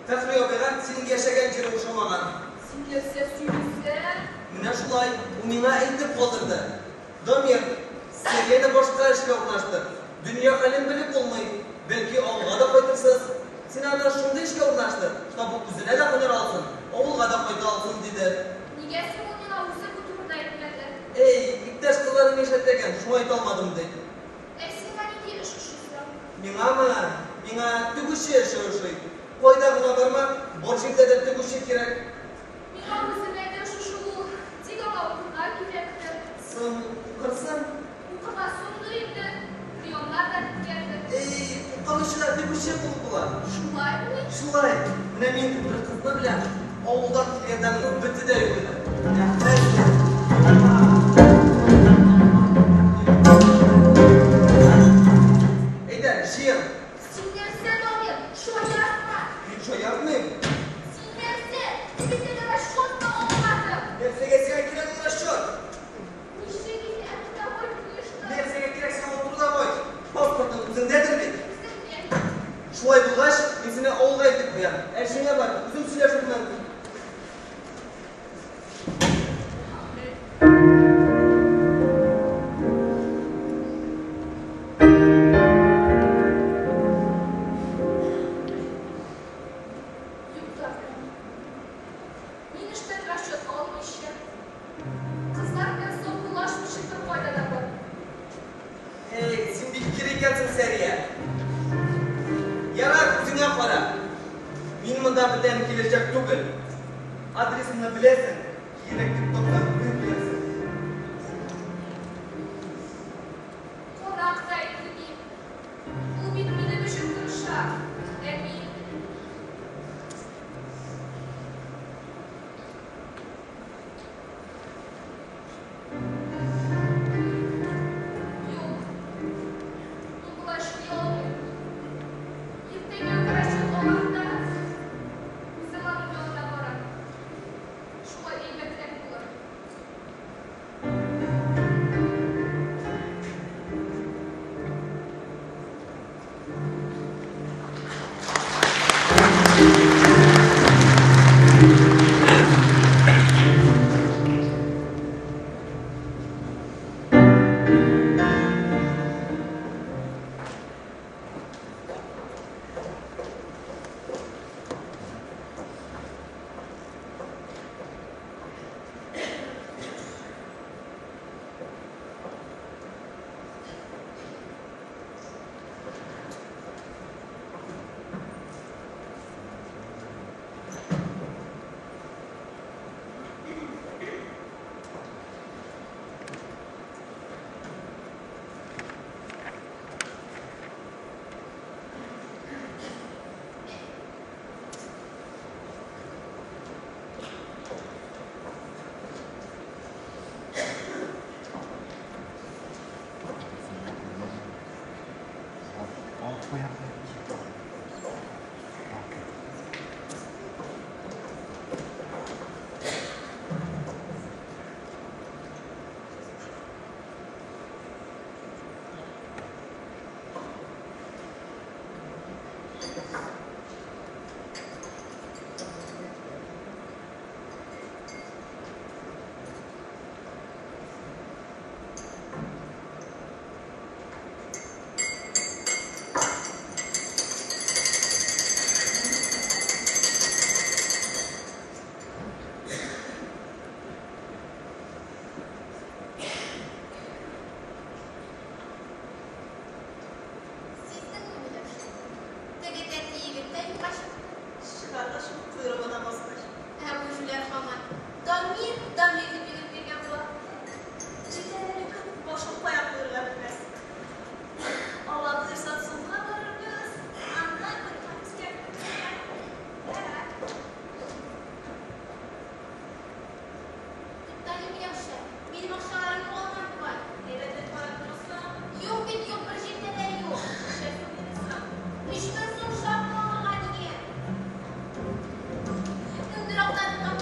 Фәхри абыйга синең яшәгән җирең ошамаган. Син нәрсә сөйлисең? Менә шулай, ул миңа әйтеп калдырды. Дамир, Сәрияне башка эшкә урнаштыр. Дөнья хәлен белеп булмый. Бәлки авылга да кайтырсыз. Син аны шундый эшкә урнаштыр, чтобы үзенә дә һөнәр алсын, авылга да кайта алсын, диде. Нигә соң ул миңа үзе бу турыда әйтмәде? Эй, иптәш кызларың нишләтәгән, шуңа әйтә алмадым, ди. Ә сиңа нинди эш ошый соң? Миңамы? Миңа тегүче эше ошый. Кайда гына барма, бар җирдә дә тегүче кирәк. Миңа үземә дә шушы ул, тик аңа укырга кирәктер. Соң, укырсың? Укырга соңдыр инде, приемнар да беткәндер. Эй, укымыйча да тегүче булып була. Шулаймыни? Шулай. Менә мин бер кызны беләм, авылдан килгәндә генә бете дә юк иде. Ә хәзер... Әйдә, җыен. Син нәрсә, Дамир, шаяртма! Мин шаяртмыйм. Син нәрсә? Мин бит әле расчет та алмадым. Нәрсәгә сиңа кирәк ул расчет? Ничек инде, ә трудовой книжка? Нәрсәгә кирәк сиңа ул трудовой? Паспортың үзеңдәдер бит? Үземдә. Шулай булгач, мин сине авылга илтеп куям. Ә эшеңә бар, үзем сөйләшермен. Юк, Дамир. Мин эштән расчет алмыйча, кызлар белән саубуллашмыйча беркайда да бармыйм. Эй, син бик кире икәнсең, Сәрия. Ярар, үзеңә кара. Мин монда бүтән киләчәк түгел. Адресымны беләсең, кирәк дип тапсаң, үзең килерсең. Кунак та инде мин. Ул бит минем өчен тырыша. Ә мин... Юк, мин болай эшли алмыйм. Иртәгә үк расчет алам да, үзем аның янына барам. Шулай әйбәтрәк булыр.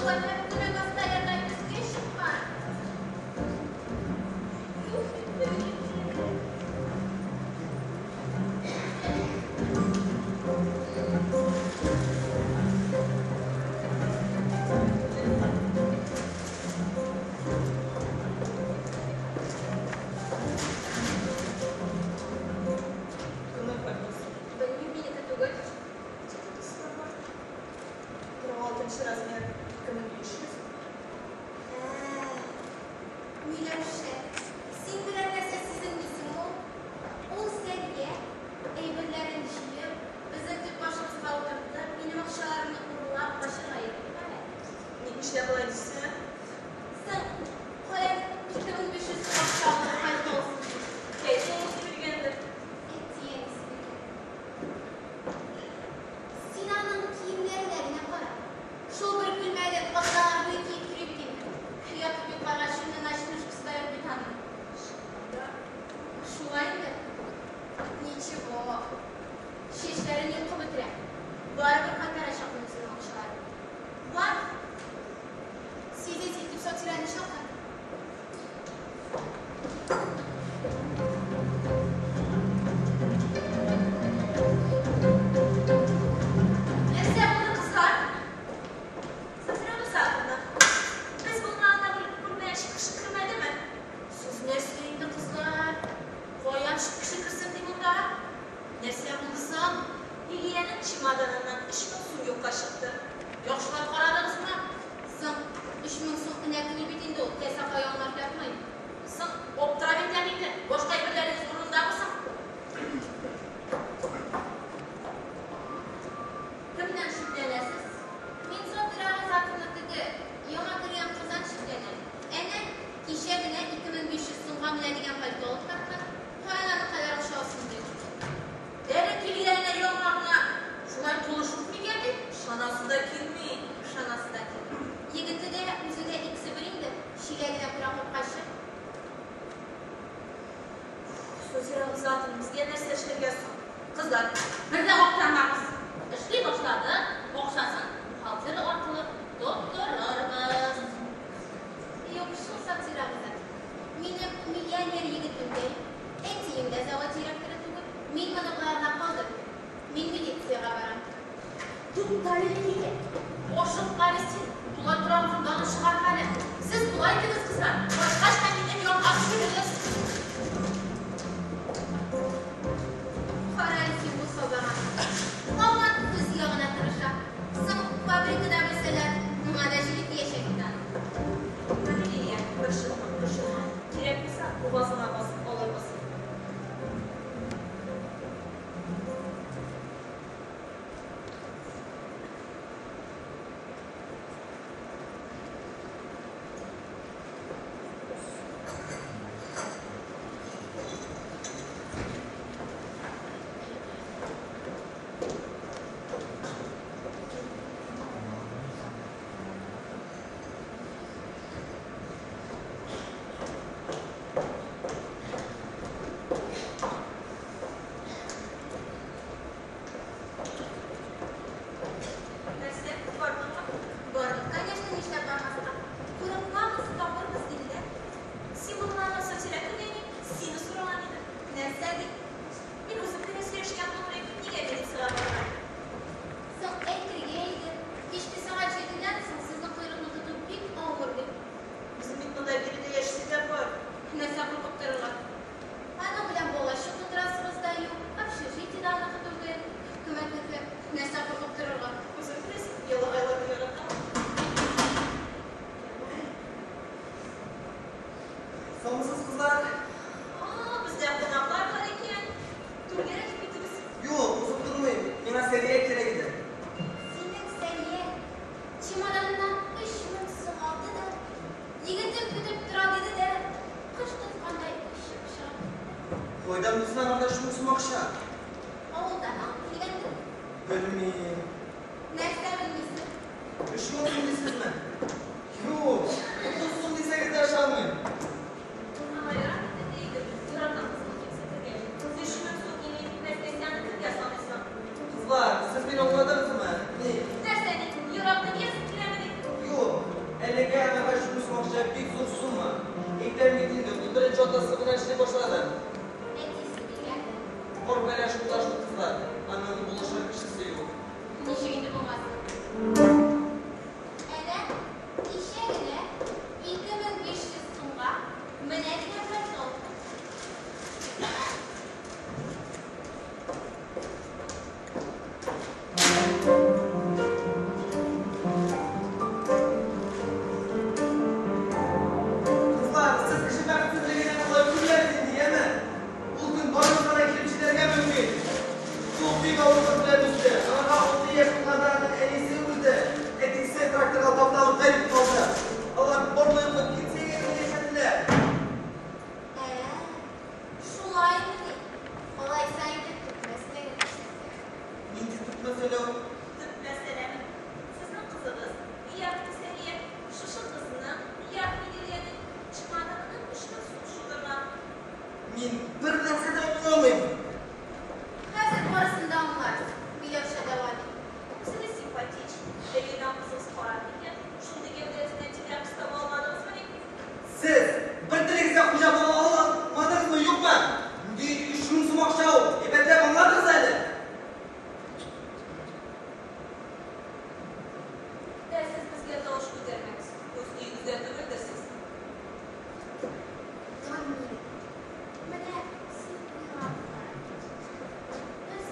болай менә гастрольләрдә өскә чыккан. Юк, Кемнең пальтосы? Белмим, минеке түгел. Тетясы да бар. 46 размер, 2500. Миләүшә, син берәр нәрсә сизенмисеңме ул? Ул Сәрия, әйберләрен җыеп, безнең төп башыбызга утыртып, минем акчаларымны урлап качарга йөри әле. Ник эшләп болай дисең? Соң, каян 2500 сум акча алып пальто алсын ди? Әти-әнисе биргәндер. Әти-әнисе биргән. Син аның киемнәренә генә кара. Шул бер күлмәген атналар буе киеп йөри бит инде. Ятып йокларга чүнне ночнушкасы да юк бит аның. Чыннан да. Шулай инде. Ничего. Чәчләрен йолкып бетерә. Барыбер кайтарачак ул үзенең акчаларын. Бар. Сидеть итеп Сатираны чакыр. Нәрсә булды, кызлар? Сатира Мусаковна, без булмаганда бер бүлмәгә чит кеше кермәдеме? Сез нәрсә инде, кызлар? Каян чит кеше керсен ди монда? Нәрсә булды соң? Лилиянең чемоданыннан 3000 сум юкка чыкты. Яхшылап карадыгызмы? Соң, 3000 сум энә түгел бит инде ул, теләсә кая аунап ятмый. Соң, аптырап итәм инде. Башка әйберләрегез урынындамы соң? Кемнән шикләнәсез? Мин Сатира Гыйззәтовна теге, яңа кергән кыздан шикләнәм. Әнә, кичә генә 2500 сумга менә дигән пальто алып кайткан. Каян аның кадәр акча алсын ди? Әле килгәненә яңа гына шулай тулышып микән дип? Ышанасы да килми. Ышанасы да килми. Егете дә, үзе дә икесе бер инде. Чиләгенә күрә капкачы. Сатира Гыйззәтовна, безгә нәрсә эшләргә соң? Кызлар, бер дә аптырамагыз. Эшли башладык, акчасын бухгалтер аркылы тоттырырбыз. Юк шул, Сатира Гыйззәтовна. Минем миллионер егетем дә юк, әтием дә завод директоры түгел. Мин моны болай гына калдырмыйм. Мин милициягә барам. Тукта әле, Лилия. Ашыкма әле син. Тулай торакның данын чыгарма әле. Сез болай итегез, кызлар. Кайткач та минем янга төшегез. Кара әле син бу сабага. Һаман үз ягына тырыша. Соң, фабрикада белсәләр, моңа да җиле тиячәк бит аның. Лилия, борчылма, борчылма. Кирәк булса, бугазыңа басып алырбыз. Нәрсә, бардыңмы? Бардым, конечно, нишләп бармаска. Курыкмагыз, табырбыз, диделәр. Син булмаган Сатира кергән, сине сораган иде. Нәрсә ди? Мин үзем генә сөйләшкән булмыйм, нигә милициягә барырга? Соң, әйтергә иде. Кичке сәгать җидедән соң сезнең койрыкны тоту бик авыр, дип. Безнең бит монда биредә яшисе дә бар. Нәрсә куркып торырга? Аның белән балачык тутырасыгыз да юк, общежитие дә аныкы түгел, хөкүмәтнеке. Нәрсә куркып торырга? Үзең беләсең, ялагайларны яратам. Саумысыз, кызлар? А, бездә кунаклар бар икән. Түргә рәхим итегез. Юк, узып тормыйм. Миңа Сәрия кирәк иде. Синең Сәрия чемоданыннан 3000 сум алды да, егетем көтеп тора диде дә, кош тоткандай очып чыгып китте. Кайдан булсын аңарда 3000 сум акча? Авылдан алып килгәндер. Белмим. Нәрсә белмисең? 3000 сум дисезме? Юк, 30 сум дисәгез дә ышанмыйм. Ярар, әйдә, яратам кызны кимсетергә. 3000 сум имин итмәскә син аны кемгә саныйсың? Кызлар, сез мине аңладыгызмы? Ни? Нәрсә ни? Еракны биясең киләмени? Юк, башлады. Әтисе дигән. Бар бәла шунда шул, кызлар. Аның булышыр кешесе юк. Ничек инде булмасын? Әнә, кичә генә 2500 сумга менә дигән пальто алдым. Кызлар, сез кеше бәхетсезлегенә болай күрмәгез инде, яме? Ул көн барыбызга да килеп җитәргә мөмкин. Ул бик авыр кыз белән үсте. Аңарга алты яшь булганда аның әнисе үлде. Әтисе тракторга тапталып гарип калды. Алар барлыгы пенсиягә генә яшәделәр. Ә, шулаймыни? Алайса инде төп мәсьәләгә күчсәк тә. Нинди төп мәсьәлә ул? Төп мәсьәләме? Сезнең кызыгыз, ягъни Сәрия, шушы кызның, ягъни Лилиянең чемоданына 3000 сум шудырган. Мин бер нәрсә дә аңламыйм. Хәзер барысын да аңларсың. Миләүшә, дәвам ит. Үзе дә симпатич. Лилиядән кызыгыз карап микән? Шундый гәүдәсеннән тизрәк кыз таба алмадыгызмыни? Сез бер телегезгә хуҗа була алмадыгызмы, юкмы? Нинди 3000 сум акча ул? Әйбәтләп аңлатыгыз әле. Ә сез безгә тавыш күтәрмәгез. Үз өегездә түгелдер сез. Дамир, менә син уйлап кара. Без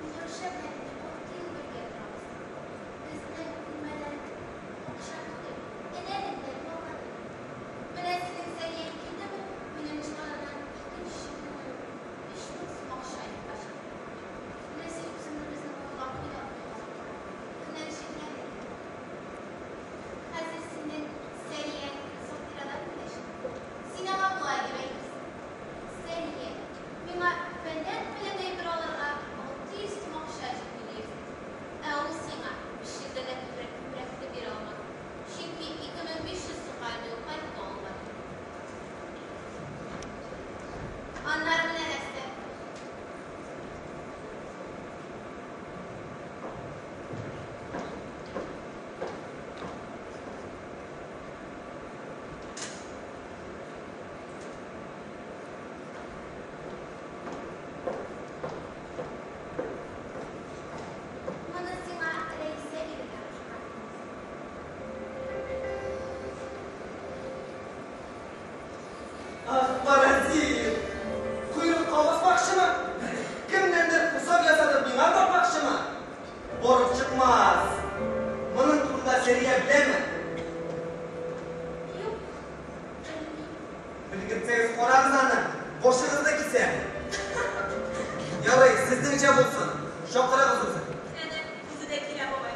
Миләүшә белән алты ел бергә торабыз. Безнең бүлмәдән акча түгел, энәнең дә ялганы юк. Менә синең Сәрияң килдеме, минем чемоданнан икенче көнне үк 3000 сум акча юкка чыкты. Менә син үзеңне безнең урынга куй да уйлап кара. Кемнән шикләнергә? Хәзер синең Сәрияң Сафирадан киләчәк. Син аңа болай дип әйтерсең, Сәрия, миңа фәлән-фәлән әйбер алырга 600 сум акча җитми, диярсең. Ә ул сиңа 500дән дә күбрәк күбрәк тә бирә алмас. Чөнки 2500 сумга инде ул пальто алган. Аннары менә нәрсә. Моны сиңа Рәисә бирергә кушкан. Ах, паразит! Койрыкка басмакчымы? Кемнәндер усал ясатып миңа тапмакчымы? Барып чыкмас! Моның турында Сәрия беләме? Юк, белмим. Белгертсәгез карагыз аны, башыгызны кисәм. Ярый, сезнеңчә булсын. Чакырыгыз үзен. Әнә, үзе дә килә бугай.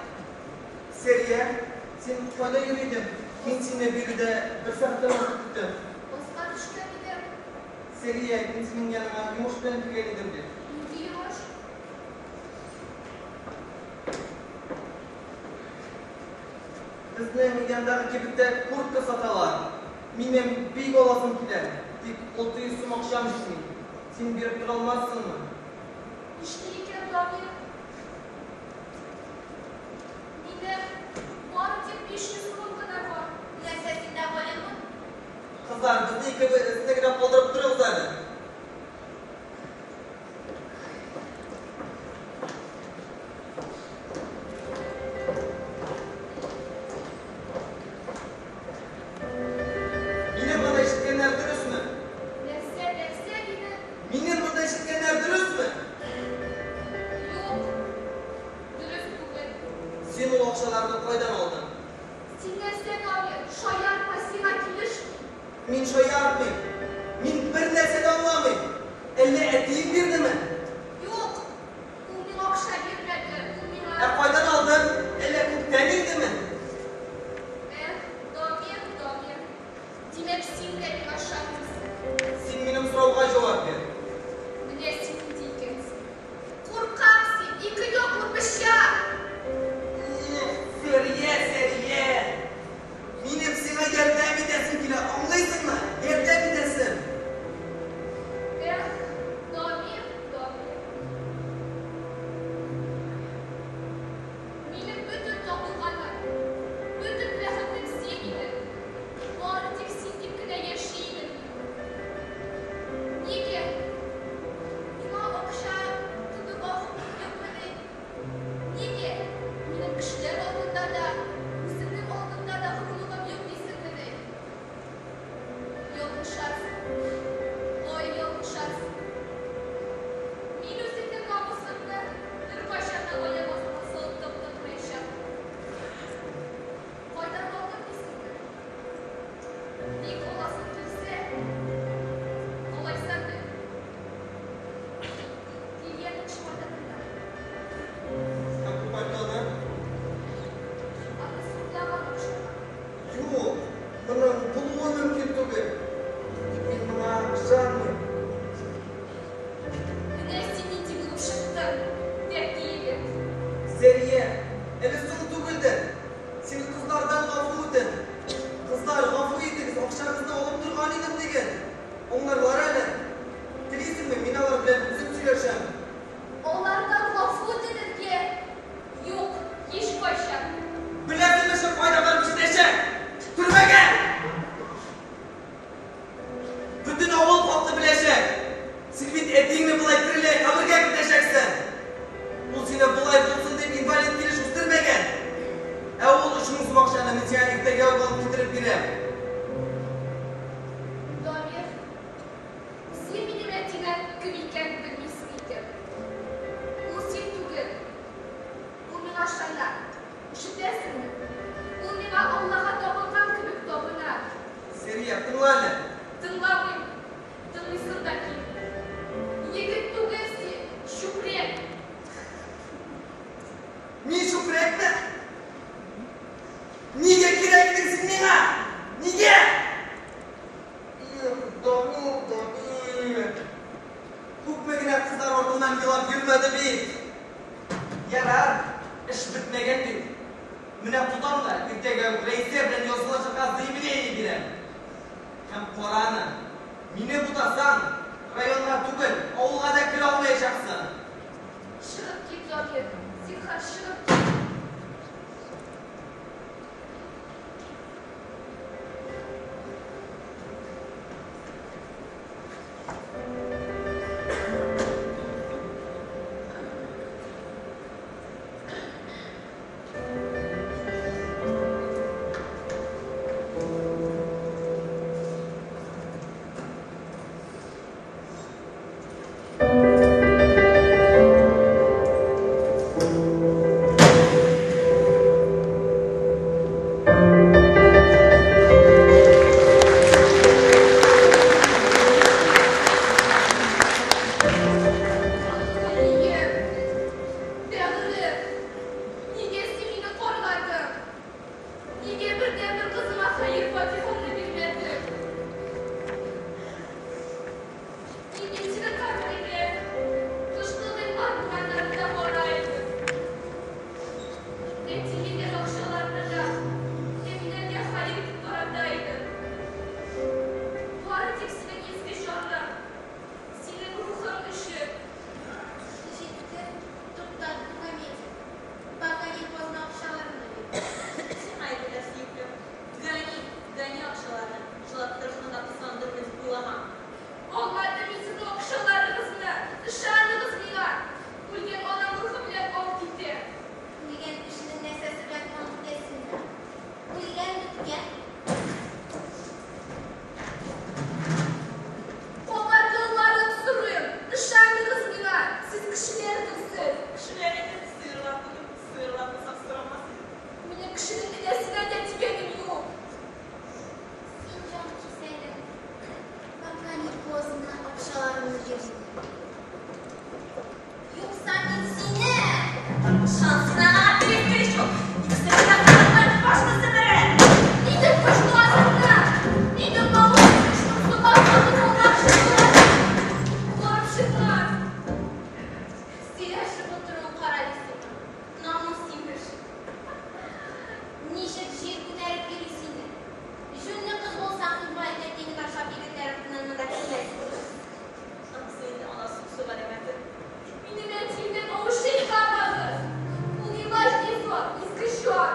Сәрия, син кайда йөри идең? Мин сине биредә бер сәгатьтән артык көттем. Аска төшкән идем. Сәрия, мин синең яныңа йомыш белән килгән идем бит. Нинди йомыш? Безнең яндагы кибеттә куртка саталар. Минем бик аласым килә, тик 600 сум акчам җитми. Син биреп тора алмассыңмы? Нишли икән Дамир? Минем бары тик 500 сумым гына бар. Нәрсә, синдә галимме? Кызлар, безне икебезне генә калдырып торыгыз әле. Минем монда ишеткәннәр дөресме? Нәрсә, нәрсә диде? Минем монда ишеткәннәр дөресме? Юк, дөрес түгел. Син ул акчаларны кайдан алдың? Син нәрсә, Дамир, шаяртма, сиңа килешми. Мин шаяртмыйм. Мин бер нәрсә дә аңламыйм. Әллә әтиең бирдеме? Юк, ул миңа акча бирмәде, ул миңа... Ә кайдан алдың? Әллә күктән иңдеме? Эх, Дамир, Дамир, димәк, син дә миңа ышанмыйсың. Син минем сорауга җавап бир. Менә син нинди икәнсең. Куркак син, ике яклы пычак! Эх, Сәрия, Сәрия! Минем сиңа ярдәм итәсем килә, аңлыйсыңмы? Ярдәм итәсем! Эх, Дамир, Дамир. Тотынырлар әле. Телисеңме, мин алар белән үзем сөйләшәм. Алардан гафу үтенергә? Юк, һичкайчан. Беләсеңме, эшең кайда барып җитәчәк? Төрмәгә! Бөтен авыл халкы беләчәк. Син бит әтиеңне болай тереләй кабергә кертәчәксең. Ул сине болай булсын дип инвалид килеш үстермәгән. Ә ул 3000 сум акчаны мин сиңа иртәгә үк алып китереп бирәм. Дамир, син минем әтинең кем икәнен белмисең икән. Ул син түгел. Ул миңа ышана. Ишетәсеңме? Ул миңа Аллага табынган кебек табына. Сәрия, тыңла әле. Тыңламыйм. Тыңлыйсым да килми. Егет түгел син, чүпрәк. Мин чүпрәкме? Нигә кирәк идең син миңа? Нигә? Эх, Дамир, Дамир. Күпме генә кызлар артыннан елап йөрмәде бит. Ярар, эш бетмәгән бит. Менә тотам да, иртәгә үк Рәйсә белән язылышырга заявление бирәм. Һәм кара аны, мине бутасаң, районга түгел, авылга да керә алмаячаксың. Чыгып кит, Закир, зинһар, чыгып кит. Әнием, бәгърем, нигә син мине каргадың? Нигә бердәнбер кызыма хәер-фатихаңны бирмәдең? Мин бит синең кабереңә кышкы гыйнвар бураннарында бара идем. Әти биргән акчаларны да әниләргә хәер итеп тарата идем. Бары тик синең изге җаның, синең рухың өчен. Җитте, туктат бу комедияне. Пока не поздно акчаларымны бир. Сиңа әйтәләр, сөеклем. Гони, гони акчаларны. Җылаттырырсың да кызгандырмын дип уйлама. Алмадым мин сезнең акчаларыгызны. Ышаныгыз миңа. Үлгән анам рухы белән ант итәм. Үлгән кешенең нәрсәсе белән ант итәсең инде? Үлгән беткән. Кабат ялварып сорыйм, ышаныгыз миңа, сез кешеләрдер сез. Кешеләр инде, сыерлар түгел, сыерлар булсак сорамас идек. Минем кешенең энәсенә дә тигәнем юк. Син, җан кисәгем, пока не поздно акчаларымны бир. Юкса мин сине! Шансына перекрещу. Икесе бергә кызыклар башны сеңерә. Нидер пошла Нидер намус шунсыга кызыллар чыгар. Барып чыгар. Сөйләшеп утыруын кара әле синең. Намус имеш. Ничек җир күтәреп йөри сине? Җүнле кыз булсаң, болай әтиеңне ташлап егетләр артыннан монда килмәс идең. Анысы инде ана сугышу галәмәте. Минем әтиемнән авыз чайкамагыз. Ул неважный зат, изге җан.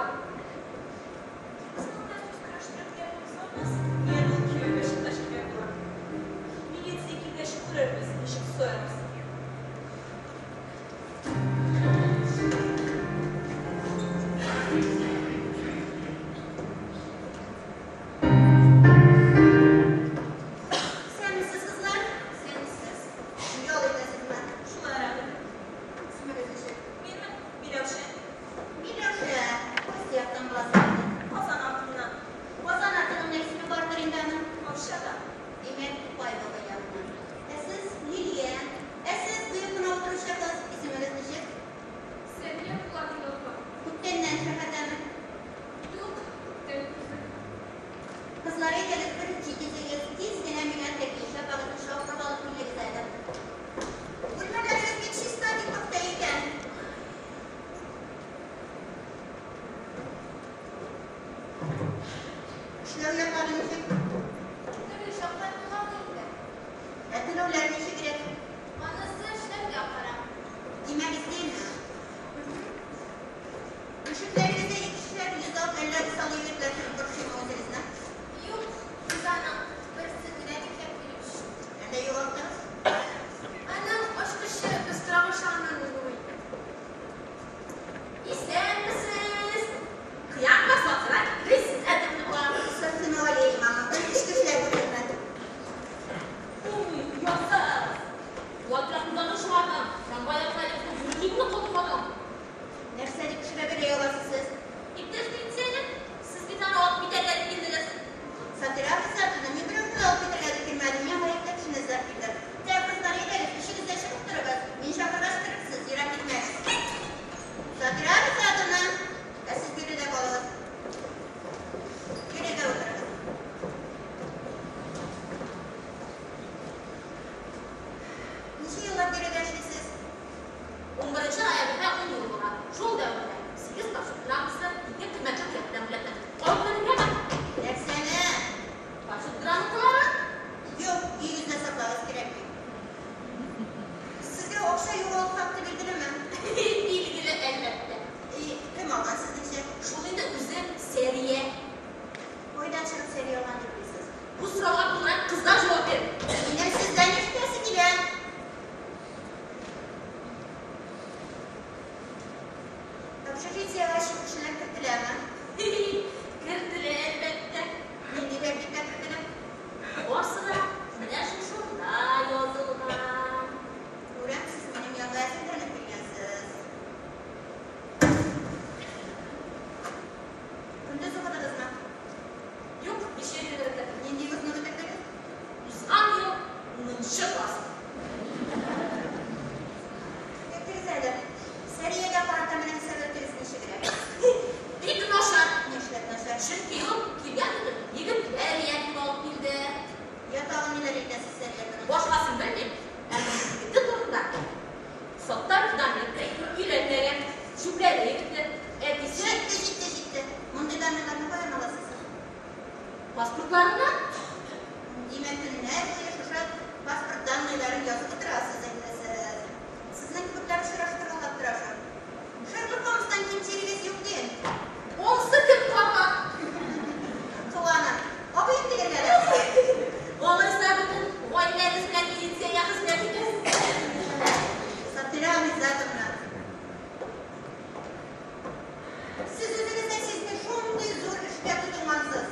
Кызның белән сүз көрәштереп йөрү озатмас. Әле ул кияүгә чыккач кирәк була. Милиция килгәч күрербез, ничек соярсың. Исәнмесез, кызлар? Исәнмесез. Ял итәсезме? Шулайрак инде. Исемегез ничек? Минме? Миләүшә. Миләүшә. Кайсы яктан буласың инде? Казан артыннан. Казан артының да исеме бардыр инде аның. Арчада. Димәк, Тукай бабай ягыннан. Ә сез, Лилия. Ә сез, боек кына утыручы кыз, исемегез ничек? Сәмия Булатовна. Күптәннән шәһәрдәме? Юк, күптән түгел. Кызлар, әйдәгез, бер җитезегез, тиз генә миңа тәки шапагызны шапырып алып килегез әле. Бүлмәләрегез бик чиста, бик пөхтә икән. Эшләү яклары ничек? Төрле чаклар буламы инде? Ә түләүләр ничегрәк? Анысы эшләүгә карап. Димәк, эзлиме? Ишекләрегездә икешәр йозак, әллә усал егетләр кереп борчыймы үзегезне? Юк, без аның берсен генә бикләп йөрибез. Әллә югалттыгыз? Аның ачкычы без торак ашаганнан булмый. Исәнмесез! Кыямга сатыра председатель була. Сафина Валеевна, эчке эшләр бүлегеннән. Ой, оятсыз! Ватракны чыгардым. Трамвай аякларыгызны юридикны котладым. Нәрсә дип кешегә бәя аласыз сез? Иптәш милиционер, сез бит аны алып китәргә дип килдегез. Сатира Гыйззәтовна, мин берәүне дә алып китәргә дип килмәдем. Мин гаепле кешене эзләп килдем. Тә, кызлар, әйдәгез, өчегез дә чыгып торыгыз. Мин чакыргач керерсез, ерак китмәгез. Сатира Гыйззәтовна, ә сез биредә калыгыз. Биредә утырыгыз. Ничә еллар биредә эшлисез? 11 ноябрьдә 10 ел була. Шул дәвердә 8 почет грамотасы, 2 кыйммәтле бүләк белән бүләкләндек. Алып менгәме? Нәрсәне? Почет грамоталары? Юк, өегездә саклагыз кирәкми. Сезгә акча югалу факты билгелеме? Билгеле, әлбәттә. И, кем алган сезнеңчә? Шул инде үзе Сәрия. Кайдан чыгып Сәрия алган дип уйлыйсыз? Бу сорауга тулырак кыздан җавап бир. Минем сездән ишетәсе килә. Общежитиегә чит кешеләр кертеләме? Кертелә, әлбәттә. Нинди тәртиптә кертелә? Барсы да менә шушында язылган. Күрәм, сез минем янга әзерләнеп килгәнсез. Көндез укыдыгызмы? Юк, ничә ел бетердем. Нинди вузны бетердегез? Узган ел 10нчы класс. Әйтегез әле, Сәриягә карата мөнәсәбәтегез ничегрәк? Бик начар. Нишләп начар? Чөнки ул килгән көнне егетләр ияртеп алып килде. Я тагын ниләр әйтәсез Сәрия турында? Башкасын белмим. Ә егете турында. Саттаров Дамир өйләнмәгән, Чүпрәле егете, әтисе Җитте, җитте, җитте. Мондый данныйларны каян аласыз? Паспортларына. Димәк, көннәр буе шушы паспорт данныйларын язып утырасыз инде сез. Сезнең кебекләр очраштыргалап тора шул. Шерлок Холмстан ким җирегез юк дим. Онысы кем кага? Туганым, абыем дигәнгә дә. Алайса бөтен гаиләгез белән милициягә хезмәт итәсез. Сатира Гыйззәтовна. Сез үзегез дә сизми шундый зур эшкә тотынгансыз.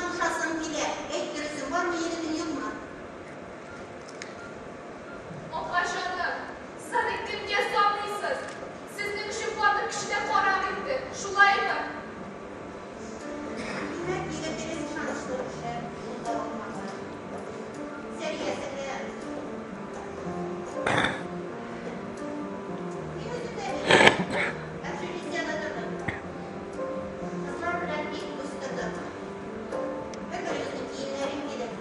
шуышасым килә. Әйт дөресен, бармы егетең, юкмы? Апа җаным, саны кемгә саныйсыз? Сезнең өчен барлык кеше дә карак инде, шулаймы? Димәк, егетегез ышанычлы кеше булдыра алмаган. Сәрия сеңлем. Мин үзем дә бит общежитиедә тордым. Кызлар белән бик дус тордык. Бер-беребезнең киемнәрен кидек.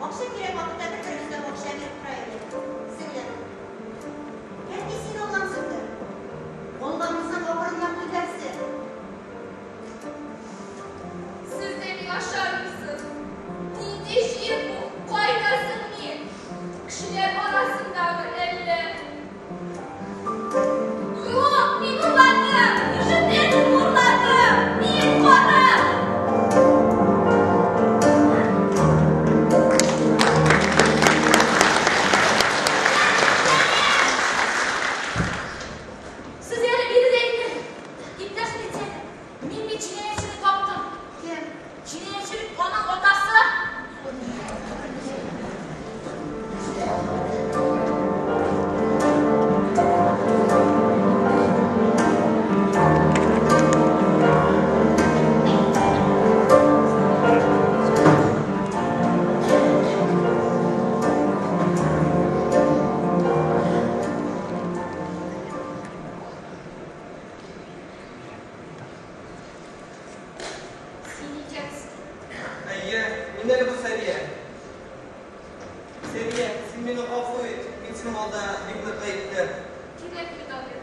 Акча кирәк вакытта бер-беребезгә акча биреп тора идек. Сеңлем, бәлки син алгансыңдыр? Алганмысаң, акрынлап түләрсең. Сез дә миңа ышанмыйсыз. Нинди җир бу? Кайда соң мин? Кешеләр арасындамы әллә? Юк, мин урладым! Ишетәсезме, урладым! Мин карак! Сез әле биредә икән. Иптәш милиционер, мин бит җинаятьчене таптым. Кем? Җинаятьче бит аның атасы. Син икәнсең. Әйе, мин әле бу Сәрия. Сәрия, син мине гафу ит, мин синең алда бик нык гаепле. Кирәкми, Дамир.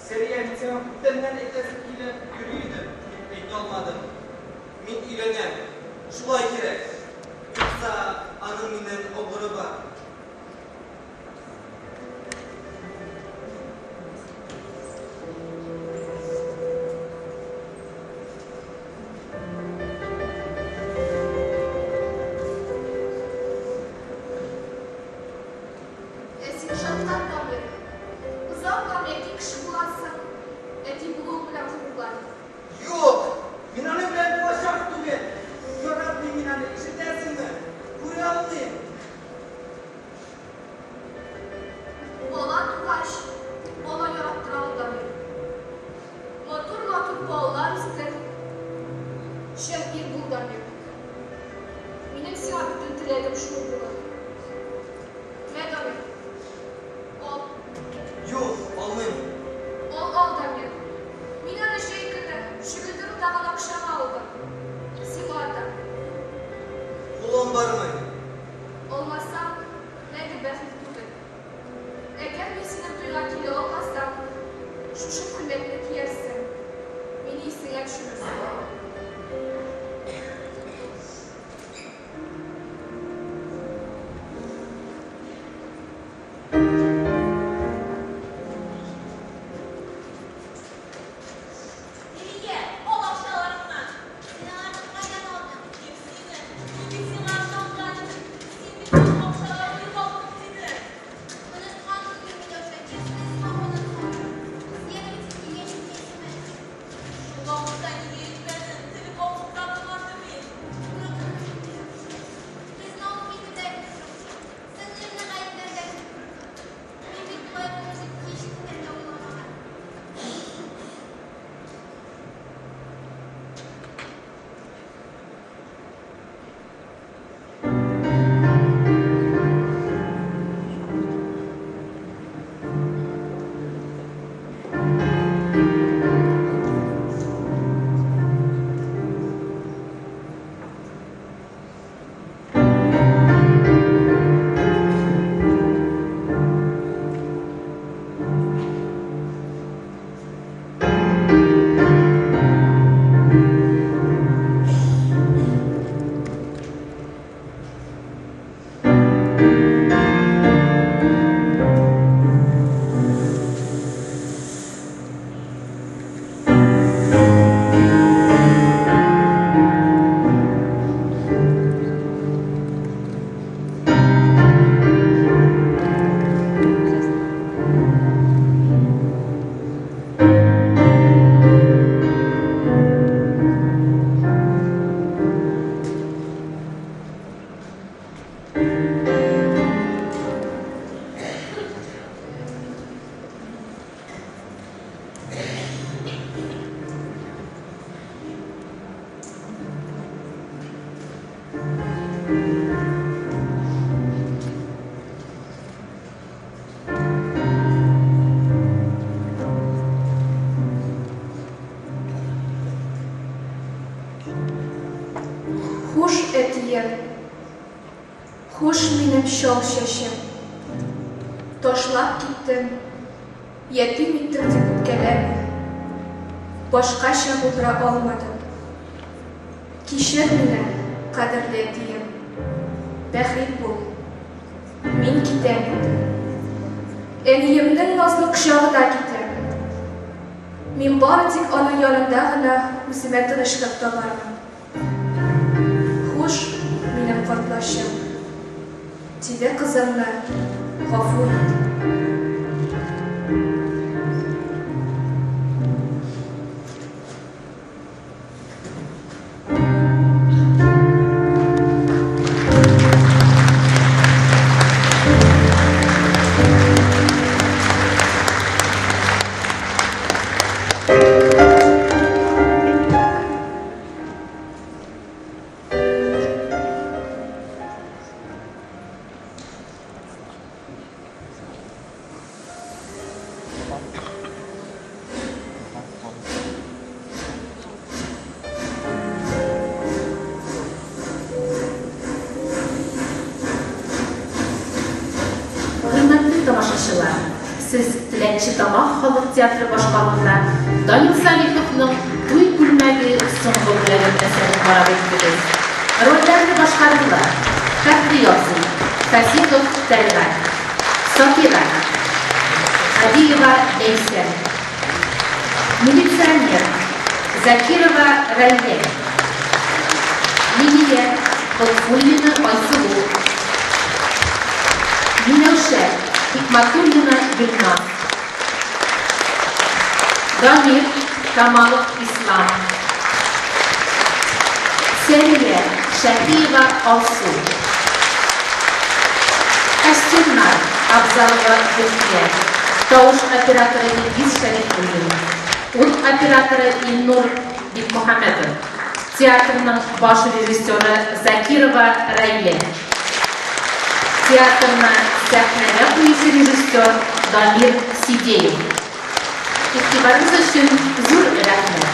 Сәрия, мин сиңа күптәннән әйтәсем килеп йөри идем, тик әйтә алмадым. Мин өйләнәм. Шулай кирәк. Юкса аның миннән авыры бар. Ә син шатлан, Дамир. Озакламый әти кеше буласың. Әти булуың белән горурлан. Юк! Мин аның белән булачак түгел. Яратмыйм мин аны, ишетәсеңме? Күрә алмыйм. Бала тугач, бала яраттыра ул, Дамир. Матур-матур балалар үстер. Шәп ир бул, Дамир. Минем сиңа бөтен теләгем шул булыр. Мә, Дамир. Ал. Юк, алмыйм. Ал, ал, Дамир. Мин аны җәй көне чөгендер утаган акчама алдым. Сиңа атам. Кулым бармый. Алмасаң, мәңге бәхил түгел. Әгәр мин синең туйга килә алмасам, шушы күлмәкне киярсең. Мине исеңә төшерерсең. Сәрия, ал акчаларыңны. Син аларны кайдан алдың? Кем сине? Мин бит сиңа ышанган Хуш, әтием. Хуш, минем чал чәчем. Ташлап киттең, ятим иттең дип үпкәләмә. Башкача булдыра алмадым. Кичер мине, кадерле әтием. Бәхил бул. Мин китәм инде. Әниемнең назлы кочагына китәм. Мин бары тик аның янында гына үземә тынычлык табармын. Хуш, минем картлачым. Тиле кызыңны гафу ит. Хөрмәтле тамашачылар, сез Теләнче Тамак халык театры башкаруында Данил Салиховның Туй күлмәге соңгы бүләгем әсәрен карап үттегез. Рольләрне башкардылар, Фәхри абзый, Фәсихов Тәлгать, Сатира, Һадиева Ләйсән, Милиционер, Закирова Рәйлә, Лилия, Лотфуллина Айсылу, Миләүшә, Хикматуллина Гөлназ, Дамир, Камалов Ислам, Сәрия, Шәфиева Алсу. Костюмнар, Абзалова Зөлфия, тавыш операторы Илгиз Шәрифуллин, ут операторы Илнур Бикмөхәммәтов, театрның баш режиссеры Закирова Раилә, театрны сәхнәгә куючы режиссер Дамир Сидеев. Игътибарыгыз өчен зур рәхмәт!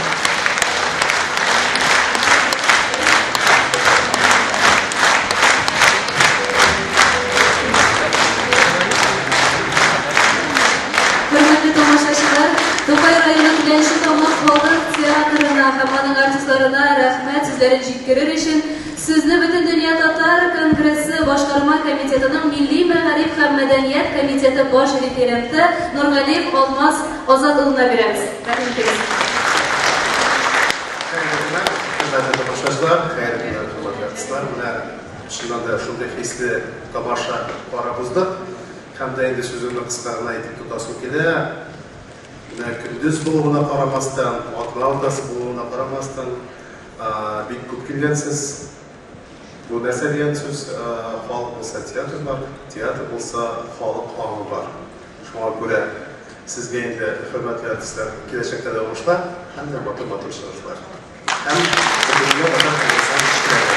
Хөрмәтле тамашачылар, Тукай районы Теләнче Тамак халык театрына һәм аның артистларына рәхмәт сүзләрен җиткерер өчен Сүзне Бөтендөнья татар конгрессы Башкарма комитетының Милли мәгариф һәм мәдәният комитеты баш референты Нургалиев Алмаз Азат улына бирәбез. Рәхим итегез. Хәерле көннәр, хөрмәтле тамашачылар, хәерле көннәр, хөрмәтле артистлар. Менә чыннан да шундый хисле тамаша карап уздык. Һәм дә инде сүземне кыска гына итеп тотасым килә. Менә көндез булуына карамастан, атна уртасы булуына карамастан, Бик күп килгәнсез. Бу нәрсә дигән сүз? Халык булса театр бар, театр булса халык аңы бар. Шуңа күрә сезгә инде, хөрмәтле артистлар, киләчәктә дә уңышлар һәм дә матур-матур чыгышлар. Һәм Бөтендөнья татар конгрессының кечкенә.